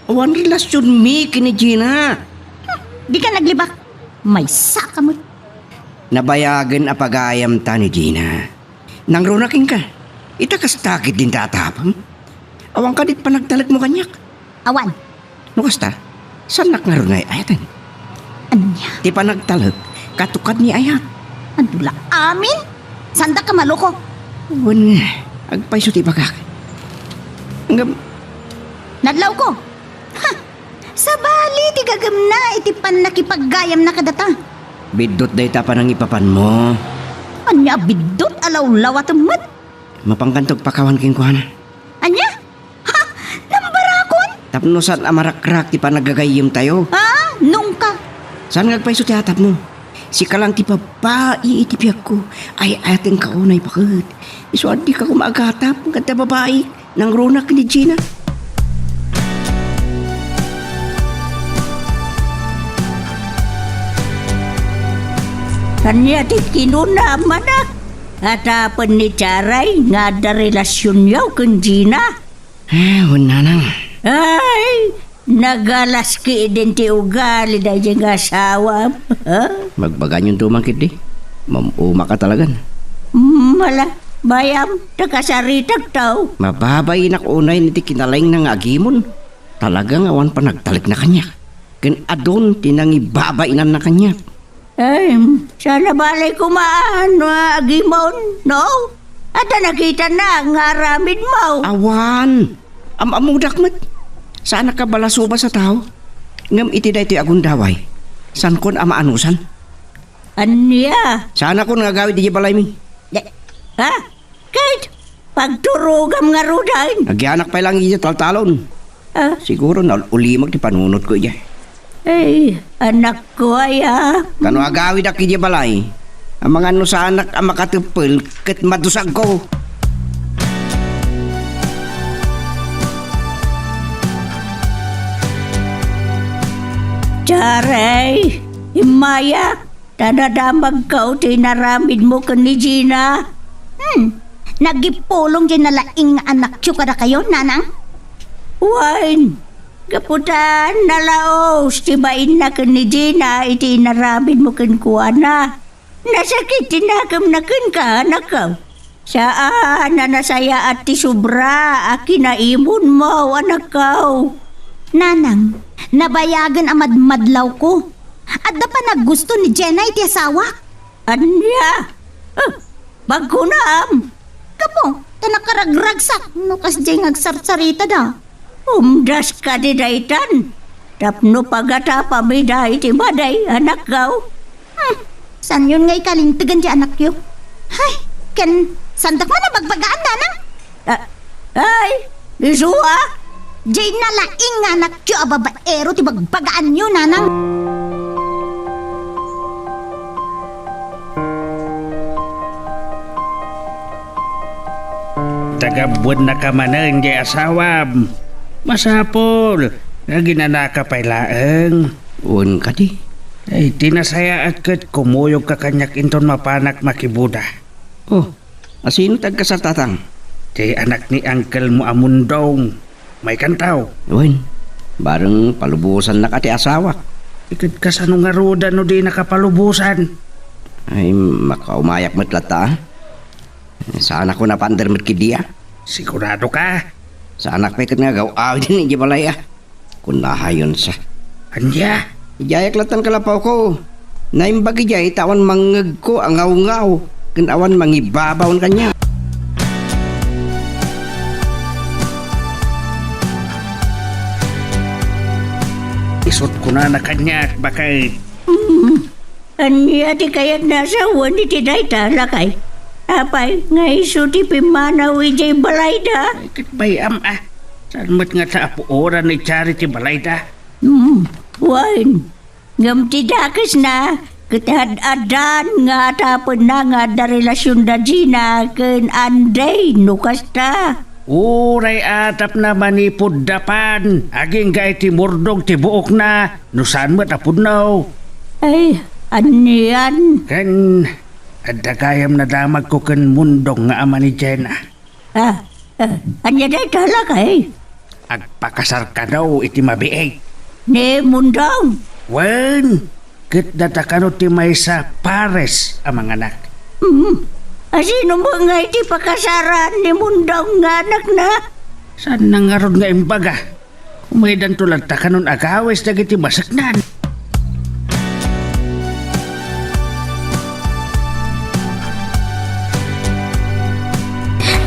Awan relasionmi ken ni Gina. Hmm, dika naglibak. Maysaka met. Nabayagen a pagayamta ni Gina. Nangruna kenka. Ita kasta ketdin ti atapem. Awan kadi panagtalekmo kaniak. Awan. No kasta, saannak ngarud nga ay-ayaten. Ania? Ti panagtalek, katukad ni ayat. Adu la amin? Saandak a maloko? Wen, agpayso ti ibagak. Ngem, Nadlawko. Ha! Sabali ti gagemna iti pannakipaggayamna kadata. Biddut dayta panangipapanmo. Ania a biddut a lawlawatem met? Mapankanto agpakawan kenkuana. Ania? Ha? Nambarakon? Tapno saan a marakrak ti panagagayyemtayo. Ah, nungka? Saan nga agpayso ti atapmo? Sika lang ti babbai iti biagko. Ay-ayatenka unay baket. Isu a dika koma agatap nga adda babai. Nangruna ken ni Gina. Ania ti kinuna, manak? Atapen ni Charay nga adda relasionyo ken Gina? Eh, wen, nanang. Ay, nagalas ketdin ti ugali daydiay nga asawam. Ha? Magbagayon to man ketdi. Mam-umaka talagan. Mala, bayam, ta kasaritak taw. Mababainak unay iti kinalaingna nga agimon. Talaga nga awan panagtalekna kaniak. Ken adun ti nangibabainanna kaniak. Ay, saan a balay koma no agimon, no? Adda nakitana nga aramidmo. Awan. Am-ammodak met. Saanak a balasubas a tao. Ngem iti daytoy a gundaway, saankon a maanusan. Ania? Saanakon nga agawid idiay balaymi. Ha? Ket pagturogam ngaruden. Agianak pay lang idiay taltalon. Ah? Siguro naul-ulimag ti panunotko idiay. Ay, anakko aya. Kano agawidak idiay balay? Amangan no saanak a makateppel ket madusagko. Charay, immaya. Ta nadamagko ti inaramidmo ken ni Gina. Hmm, nagipulong ti nalaing nga anakyo kadakayo, nanang? Wen, gapu ta nalaos ti bainna ken ni Gina iti inaramidmo kenkuana. Nasakit ti nakemna kenka, anakko. Saan a nasayaat ti sobra a kinaimonmo, anakko. Nanang, nabayagen a madmadlawko. Adda panaggusto ni Jenna iti asawak. Ania? Ah, pagkunam. Gapu, Ta nakaragragsak no kasdiay nga agsarsaritada. Umdas kadi daytan. Tapno pagatapami dayta maday, anakko. Hmm, saanyon nga ikalintegan ti anakyo? Hay, ken saandak man a bagbagaan, nanang? Ah, ay, isu a? Diay nalaing nga anakyo a babaero ti bagbagaanyo, nanang. Tagabbuennaka manen diay asawam. Masapul nga aginanaka pay laeng. Wen kadi. Ay, ti nasayaat ket kumuyogka kaniak inton mapanak makiboda. Oh, asino ti agkasar, tatang? Ti anak ni uncle mo a Mundong. Maikantaw. Wen, bareng palubosannaka ti asawak. Iket kasano ngaruden no dinaka palubosan? Ay, makaumayak met latta, a. Saanakon a pander met ketdi, a. Sigurado ka? Saanak pay ket nga agaw-awiden idiay balay, a. Kunayonsa. Ania? Idiayak lattan kalapawko. Naimbag idiay ta awan mangngegko a ngawngaw ken awan mangibabaon kaniak. Isut' kunana kaniak, baket. Mm. Ania ti kayatna a sawen iti dayta, lakay? Apay nga isu ti pimmanaw idiay balayda? Ay, ket bay-am, a. Saan met ngata a puoran ni Chari ti balayda? Hmm, wen. Ngem ti dakesna, ket ad-addan nga atapenna nga adda relasionda Gina ken Andy, no kasta. Uray atapna manipud dapan, agingga iti murdog ti buokna, no saan met a pudno. Ay, anian? Ken adda gayam nadamagko ken Mundong nga ama ni Jenna. Ah, ah, ania dayta, lakay? Agpakasar kano iti mabiit. Ni Mundong? Wen, ket data kano ti maysa pares a manganak. Hmm. Asino met ngay ti pakasaran ni Mundong nga anakna? Saanna ngarud nga imbaga? Umaydanto latta kanon agawis dagiti maseknan.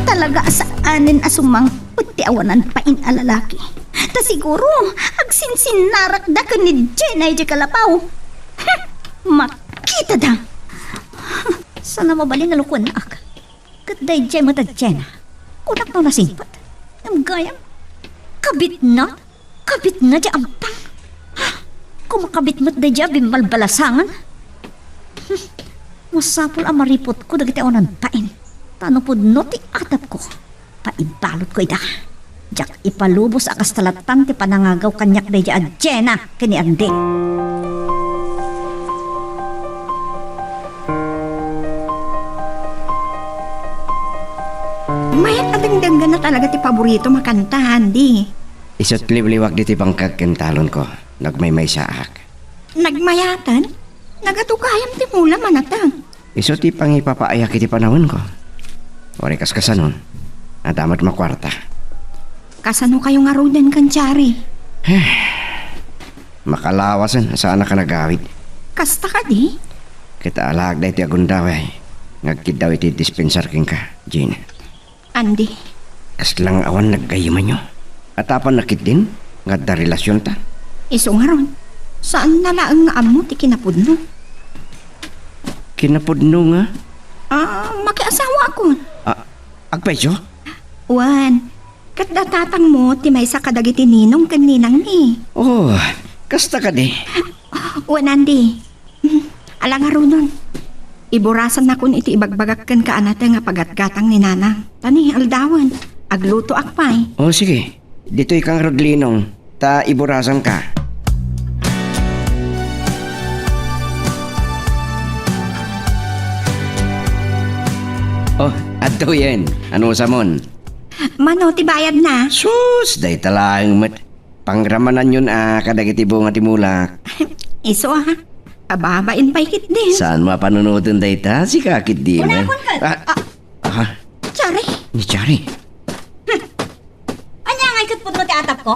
Talaga a saanen a sumangpet ti awanan pain a lalaki. Ta siguro, agsinsinnarakda ken ni Jenna idiay kalapaw. Hm! Makitada! Saan a mabalin a lukuennak. Ket daydiay met a Jenna, kunak no nasingpet. Ngem gayam, kabitna, kabitna diay ampang. Kumakabit met daydiay a bimbalbalasangan. Masapul a mariputko dagiti awanan pain. Ta no pudno ti atapko, paibalutko ida. Diak ipalubos a kasta lattan ti panangagaw kaniak daydiay a Jenna ken ni Andy. Mayat a dengdenggenna talaga ti paboritom a kanta, Andy. Isu't liwliwak ditoy bangkag ken talonko no agmaymaysaak. Nagmayaten? Nagadu gayam ti mula manateng. Isu ti pangipapaayak iti panawenko. Uray kaskasanon, adda met makuarta. Kasano kayo ngaruden ken Chari? Makalawasen a saanak a nagawid. Kasta kadi? Ket alaak daytoy a gundaway nga agkiddaw iti dispensar kenka, Jean. Andy. Kasla nga awan naggayyemanyo? Atapanna ketdin nga adda relasionta? Isu ngarud, saanna laeng nga ammo ti kinapudno. Kinapudno nga? Ah, makiasawaakon. Ah, agpayso? Wen, ket da tatangmo ti maysa kadagiti ninong ken ninangmi. Oh, kasta kadi? Wen, Andy. Hmm, ala ngaruden. Iburasannakon iti ibagbagak kenka a nateng a pagatgatang ni Nanang. Ta ni aldawen, aglutoak pay. O, sige. Ditoyka ngarud, Ninong, ta iburasanka. O, adtoyen. Anusamon? Mano ti bayadna? Sus, dayta laeng met. Pangramananyon a kadagiti bunga ti mulak. Isu a, ababain pay ketdi. Saanmo a panunoten dayta? Sika ketdi. Unakon ket. Ah, ah. Chari. Ni Chari. Hmm. Ania ngay ket pudno ti atapko?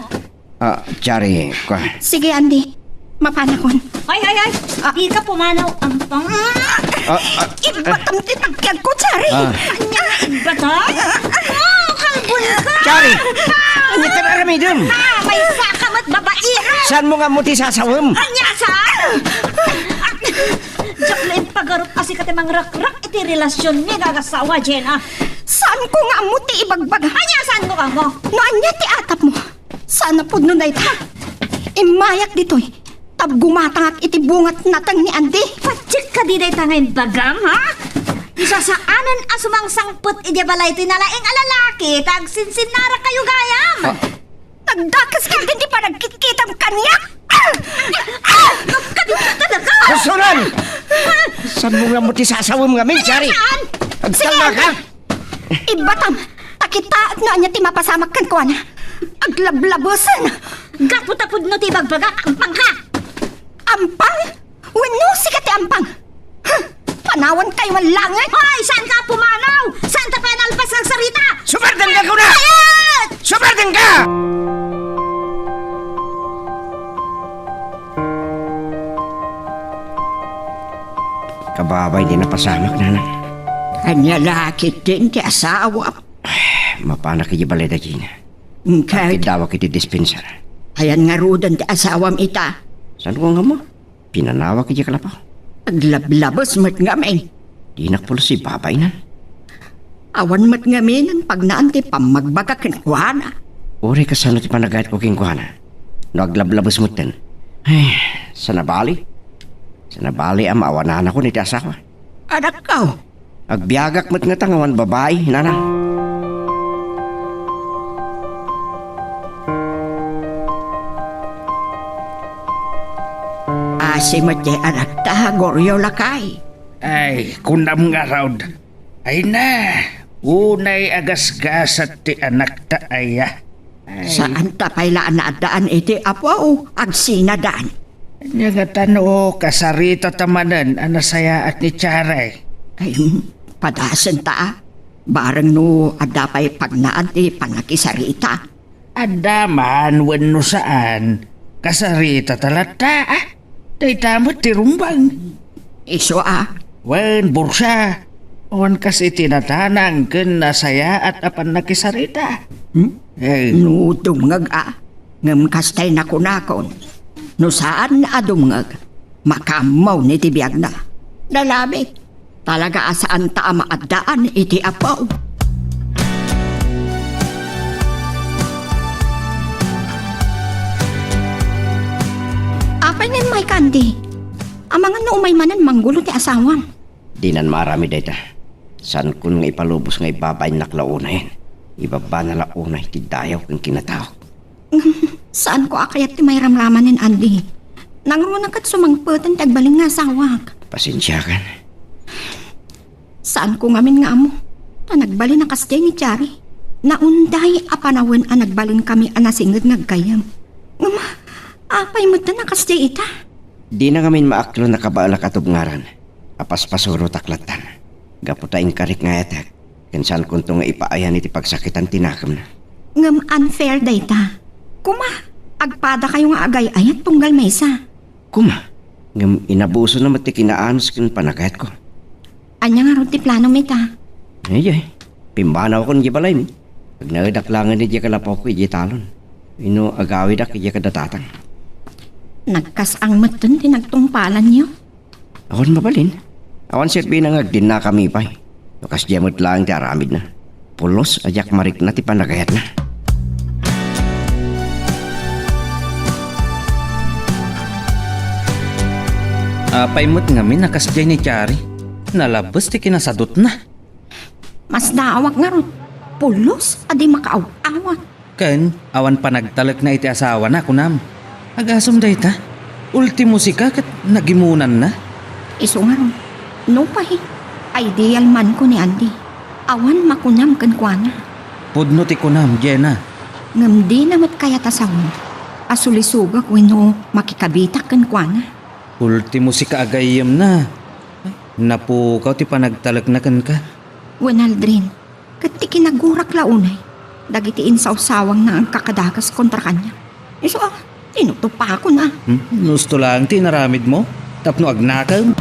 Ah, Chari, kua. Sige, Andy. Mapanakon. Ay, ay, ay. Ah. Dika pumanaw, ampang. Ah, ah, Ibatam ti tagkiagko, Chari. Ah. Ania nga ibatam? Chari! Ania ti aramidem? Ah, maysa ka met babaero! Saanmo nga ammo ti sasawem? Ania, saan? Diak la impagarup a sika ti mangrakrak iti relasionmi nga agassawa, Jenna. Saanko nga ammo ti ibagbaga. Ania, saanmo nga ammo? No ania ti atapmo? Saan a pudno dayta. Immayak ditoy. Tapno gumatangak iti bunga ti nateng ni Andy. Patsit kadi dayta nga imbagam, ha? Sasaanen a sumangsangpet idiay balay ti nalaing a lalaki ta agsinsinnarakayo gayam. Ah. Nagdakes ketdi ti panagkitkitam kaniak. Ah! Ah! Kadin ka talaga! Kasunan! Saanmo nga ammo ti sasawem ngamin, Chari? Saan? Agtalna ka? Ibbatam, ta kitaek no ania ti mapasamak kenkuana. Aglablabesen! Gapu ta pudno ti ibagbagak, ampangka! Ampang? Wenno sika ti ampang? Huh! Panawankayo a langit! Hoy! Saanka a pumanaw? Saanta pay a nalpas nga agsarita? Sumardengka kuna! Quiet! Sumardengka! Kababay ti napasamak, nanang. Ania la ketdin ti asawam? Mapanak idiay balay da Gina. Ket agkiddawak iti dispensa. Ayan ngaruden ti asawam ita? Saanko nga ammo? Pinanawak idiay kalapaw. Aglablabes met ngamin. Dinak pulos ibabainan. Awan met ngamin pagnaan ti pammagbaga kenkuana. Uray kasano ti panagayatko kenkuana? No aglablabes metten. Ay, saan a bali. Saan a bali a maawananakon iti asawa. Anakko. Agbiagak met ngata nga awan babai, nanang. Asi met ti anakta, Goryo, lakay. Ay, kunam ngarud. Ay na, unay agasgasat ti anakta aya. Ay. Saanta pay la a naaddaan iti apo, agsinadan. Ania ngata no kasaritata manen a nasayaat ni Chari? Ay, padasenta, a. Bareng no adda pay pagnaan ti pannakisarita. Adda man wenno saan, kasaritata latta, a. Dayta met ti rumbeng. Isu a. Wen, Borsa. Awan kas iti nadanang ken nasayaat a pannakisarita. Hmm? Eh. No dumngeg a, ngem kasta ti nakunakon, no saan a dumngeg, makaammonen iti biagna. Nalabit. Talaga a saanta a maaddaan iti apo. Apay nga immayka, Andy? Amangan no umay manen manggulo ti asawam. Dinan maaramid dayta. Saankon nga ipalubos nga ibabainnak la unayen. Ibabbana la unay ti dayaw ken kinatawak. Saanko a kayat ti mairamraman ni Andy. Nangruna ket sumangpeten ti agbalin nga asawak. Pasensiakan. Saanko ngamin nga ammo. Ta nagbalin a kasdiay ni Chari. Naunday a panawen a nagbalinkami a nasinged nga aggayyem. Ngem, apay metten a kasdiay ita? Dina ngamin maaklon a kabaelak a tubngaran. Apaspasurotak lattan. Gapu ta inkarik nga ayatek, ken saankonto nga ipaayan iti pagsakitan ti nakemna. Ngem unfair dayta. Koma, agpadakayo nga agay-ayat tunggal maysa. Koma, ngem inabusona met ti kinaanus ken panagayatko. Ania ngarud ti planom ita? Ay, ay. Pimmanawkon idiay balaymi. Agnaedak laengen idiay kalapawko idiay talon. Wenno agawidak idiay kada tatang. Nagkas-ang metten ti nagtungpalanyo. Awan mabalin. Awan serbina nga agdinnakami pay. No kasdiay met laeng ti aramidna. Pulos a diak marikna ti panagayatna. Apay met ngamin a kasdiay ni Chari? Nalabes ti kinasadutna. Masdaawak ngarud. Pulos a di makaaw-awat. Ken awan panagtalekna iti asawana, kunam. Agasem dayta, ultimo sika ket nagimunanna. Isu ngarud, nupay, ideal manko ni Andy. Awan makunam kenkuana. Pudno ti kunam, Jenna. Ngem dina met kayat a sawen a sulisogak wenno makikabitak kenkuana. Ultimo sika a gayyemna. Napukaw ti panagtalekna kenka. Wen, Aldrin, ket ti kinagurak la unay dagiti insawsawangna nga agkakadakas kontra kaniak. Isu a, tinutupakon a. Hmm? Nusto laeng ti inaramidmo tapno agnakem.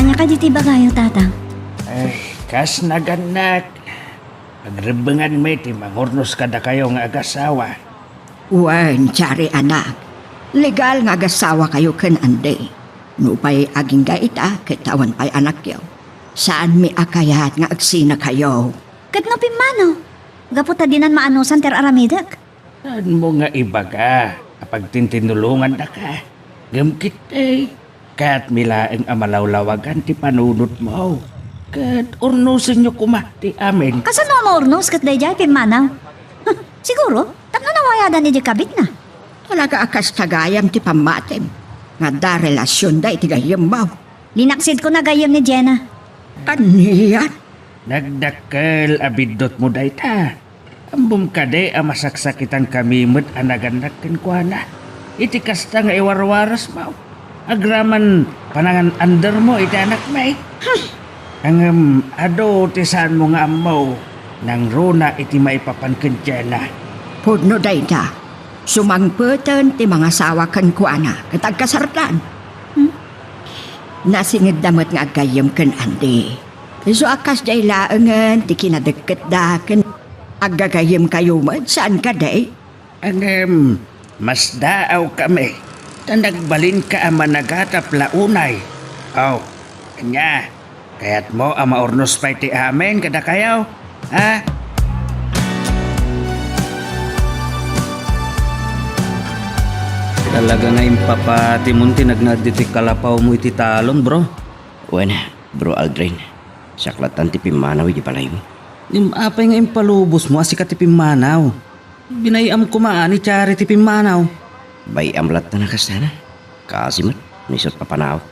Nakadi ti ibagayo, Tatang? Ay, kas nagannak. Agrebbenganmi ti mangurnos kadakayo nga agasawa. Wen, Chari anak. Legal nga agasawakayo ken Andy. Nupay agingga ita ket awan pay anakyo, saanmi a kayat nga agsinakayo. Ket no pimmanaw? Gapu ta dinan maanusan ti ar-aramidek. Saanmo nga ibaga a pagtintinulongandaka? Ngem ketdi, kayatmi laeng a malawlawagan ti panunotmo. Ket urnosenyo koma ti amin. Kasano a maurnos ket daydiay pimmanaw? Siguro, tapno nawayadan idiay kabitna. Talaga a kasta gayam ti pammatim nga adda relasionda iti gayyemmo. Linaksidkon a gayyem ni Jenna. Anian? Nagdakkel a biddutmo dayta. Ammom kadi a masaksakitankami met a nagannak kenkuana iti kasta nga iwarwarasmo, agraman panangan-andermo iti anakmi? Hmm. Ngem adu ti saanmo nga ammo, nangruna iti maipapan ken Jenna. Pudno dayta, sumangpeten ti mangasawa kenkuana ket agkasardan. Hmm? Nasingedda met nga aggayyem ken Andy. Isu a kasdiay laengen ti kinadekketda ken aggagayyemkayo met, saan kadi? Ngem, masdaawkami, ta nagbalinka a managatap la unay. Aw, ania, kayatmo a maurnos pay ti amin kadakayo? Ha? Talaga nga impapatimon ti nagna ditoy kalapawmo iti talon, bro. Wen, Bro Aldrin, saklatan ti pimmanaw iti balaymo. Ngem apay nga impalubosmo a sika ti pimmanaw? Binay-am koma a ni Chari ti pimmanaw. Bay-am latta a kastana. Kaasi met, no isu ti papanawek.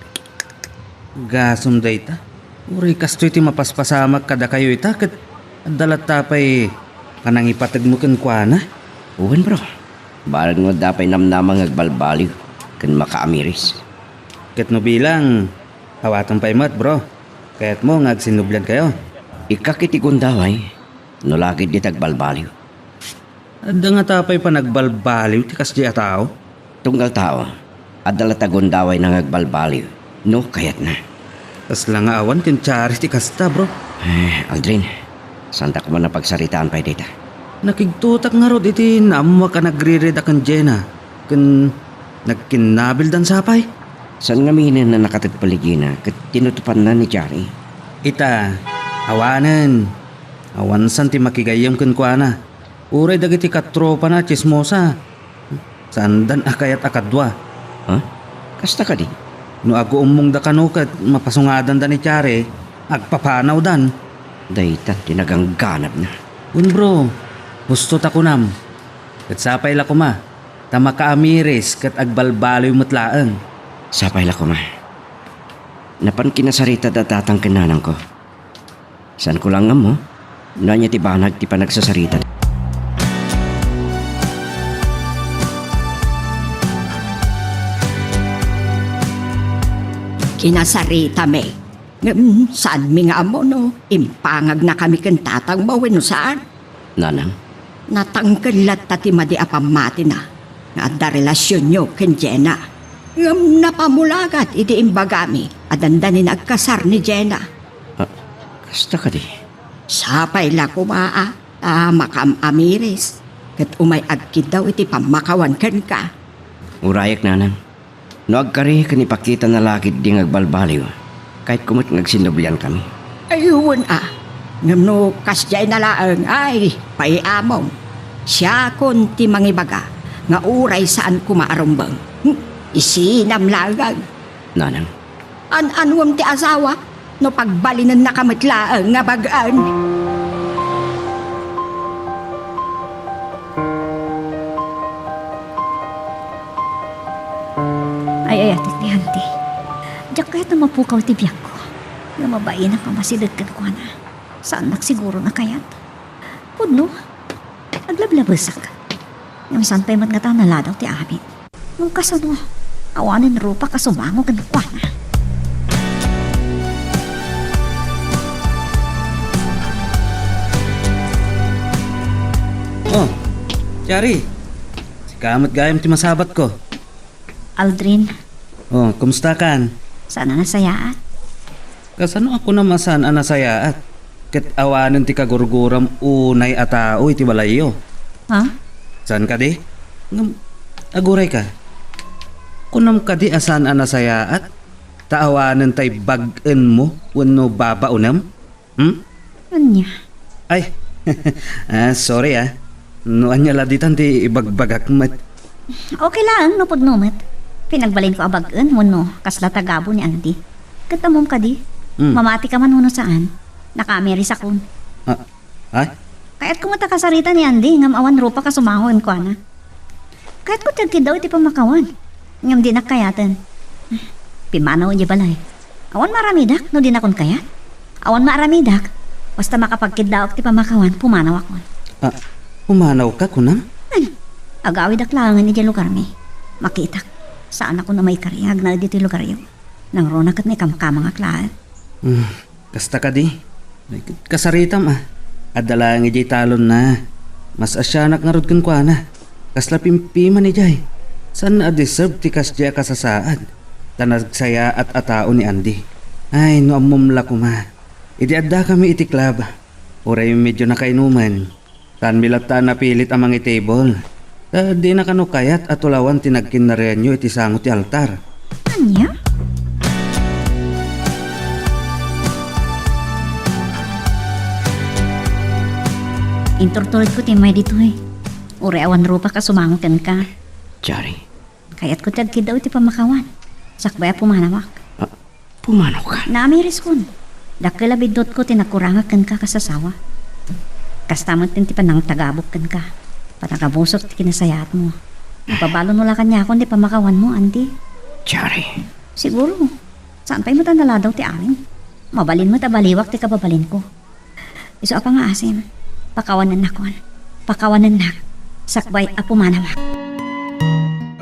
Gasum dayta. Uray kastoy ti mapaspasamak kadakayo ita, ket adda latta pay panangipategmo kenkuana. Wen, bro. Balet no adda pay namnama nga agbalbaliw ken makaamiris. Ket no bilang, awaten pay met, bro. Kayatmo nga agsinnubliankayo? Ikkak iti gundaway, no la ketdi ti agbalbaliw. Adda ngata pay panagbalbaliw ti kasdiay a tao? Tunggal tao, adda latta gundawayna nga agbalbaliw, no kayatna. Kasla nga awan ken Chari ti kasta, bro. Eh, Aldrin, saanta koma a pagsaritaan pay dayta. Nakigtotak ngarud iti naammoak a nagririda ken Jenna, ken nagkinnabildan sa pay. Saan ngaminen a nakatekpel ni Jenna ket tinutopanna ni Chari? Ita, awanen. Awansan ti makigayyem kenkuana. Uray dagiti katropana a tsismosa, saandan a kayat a kadua. Ha? Kasta kadi? No aguummongda kano ket mapasungadanda ni Chari, agpapanawdan. Dayta ti nagangganabna. Wen, bro, husto ta kunam. Ket sapay la koma, ta makaamiris ket agbalbaliw met laeng. Sapay la koma. Napan kinasaritada tatang ken nanangko. Saanko la nga ammo no ania ti banag ti panagsasarita. Kinasaritami. Ngem saanmi nga ammo no impangagnakami ken tatangmo wenno saan. Nanang? Natangken latta ti madi a pammatina nga adda relasionyo ken Jenna. Ngem napamulagat idi imbagami a dandanin agkasar ni Jenna. Ah, kasta kadi? Sapay la koma a ta makaam-amiris ket umay agkiddaw iti pammakawan kenka. Urayek, nanang. No agkari ken ipakitana la ketdi nga agbalbaliw, kayatko met nga agsinnubliankami. Ay, wen a. Ngem no kasdiay na laeng, ay, pay-amom. Siakon ti mangibaga nga uray saan koma a rumbeng. Hmm, isinam laeng. Nanang. An-anuem ti asawa? No pagbalinennaka met laeng nga bag-en. Ay, ay, ati ti Auntie. Diak kayat a mapukaw ti biagko. Nga mabainak a masideg kenkuana. Saannak siguron a kayat. Pudno, aglablabesak. Ngem saan pay met ngata a naladaw ti amin. Ngem kasano, awanen rupak a sumango kenkuana. Oh, Chari, sika met gayam ti masabatko. Aldrin. Oh, kumusta kan? Saan a nasayaat. Kasano a kunam a saan a nasayaat? Ket awanen ti kagurguram unay a tao iti balayyo. Ha? Saan kadi? Ngem, aguray ka. Kunam kadi a saan a nasayaat? Ta awanen tay bag-enmo wenno babaonem? Hmm? Ania? Ay, ah, sorry ah. No ania la ditan ti ibagbagak met. Okay laeng no pudno met. Pinagbalinko a bag-en wenno kasla tagabu ni Andy. Ket ammom kadi, Hmm. mamati ka man wenno saan, nakaamirisakon. Ah, ay? Kayatko met a kasarita ni Andy ngem awan rupak a sumango kenkuana. Kayatko ti agkiddaw iti pammakawan. Ngem dinak kayaten. Pimanaw idiay balay. Awan maaramidak no dinakon kayat. Awan maaramidak. Basta makapagkiddaak ti pammakawan, pumanawakon. Ah, pumanawka, kunam? Ay, agawidak laengen idiay lugarmi. Makitak. Saanakon a maikariag na ditoy lugaryo. Nangruna ket maikamkamangak laeng. Hmm, kasta kadi. Kasaritam a. Adda laeng idiay talonna. Mas asianak ngarud kenkuana. Kasla pimpima idiay. Saan a deserve ti kasdiay a kasasaad. Ta nagsayaat a tao ni Andy. Ay, no ammom la koma. Idi addakami iti club, uray medyo nakainuman, saanmi latta a napilit a mangitable. Ta dina kano kayat a tulawan ti nagkinnarianyo iti sango ti altar. Ania? Inturturedko ti immay ditoy. Uray awan rupak a sumango kenka. Jari. Kayatko ti agkiddaw iti pammakawan. Sakbay a pumanawak. Ah, pumanawka? Naamiriskon. Dakkel a biddutko ti nagkurangak kenka kas asawa. Kasta met ti panangtagabuk kenka. Panagabusor ti kinasayaatmo. Ipabalonmo la kaniakon ti pammakawanmo, Andy. Jari. Siguro, saan pay met a naladaw ti amin. Mabalin met a baliwak ti kababalinko. Isu a pangngaasim, pakawanennakon. Pakawanennak. Sakbay a pumanawak.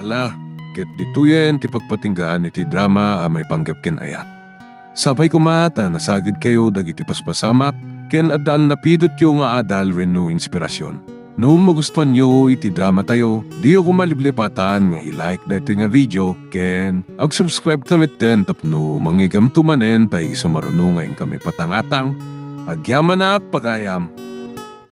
Ala, ket ditoyen ti pagpatinggaan iti drama a maipanggep ken ayat. Sapay koma ta nasagidkayo dagiti paspasamak ken adda a napidotyo nga adal wenno inspirasyon. No magustuanyo iti dramatayo, diyo koma liplipatan nga i-like daytoy nga video ken ag-subscribe ta metten tapno mangigamto manen ta isu maruno nga inkami patangatang. Agyamanak, pagayam!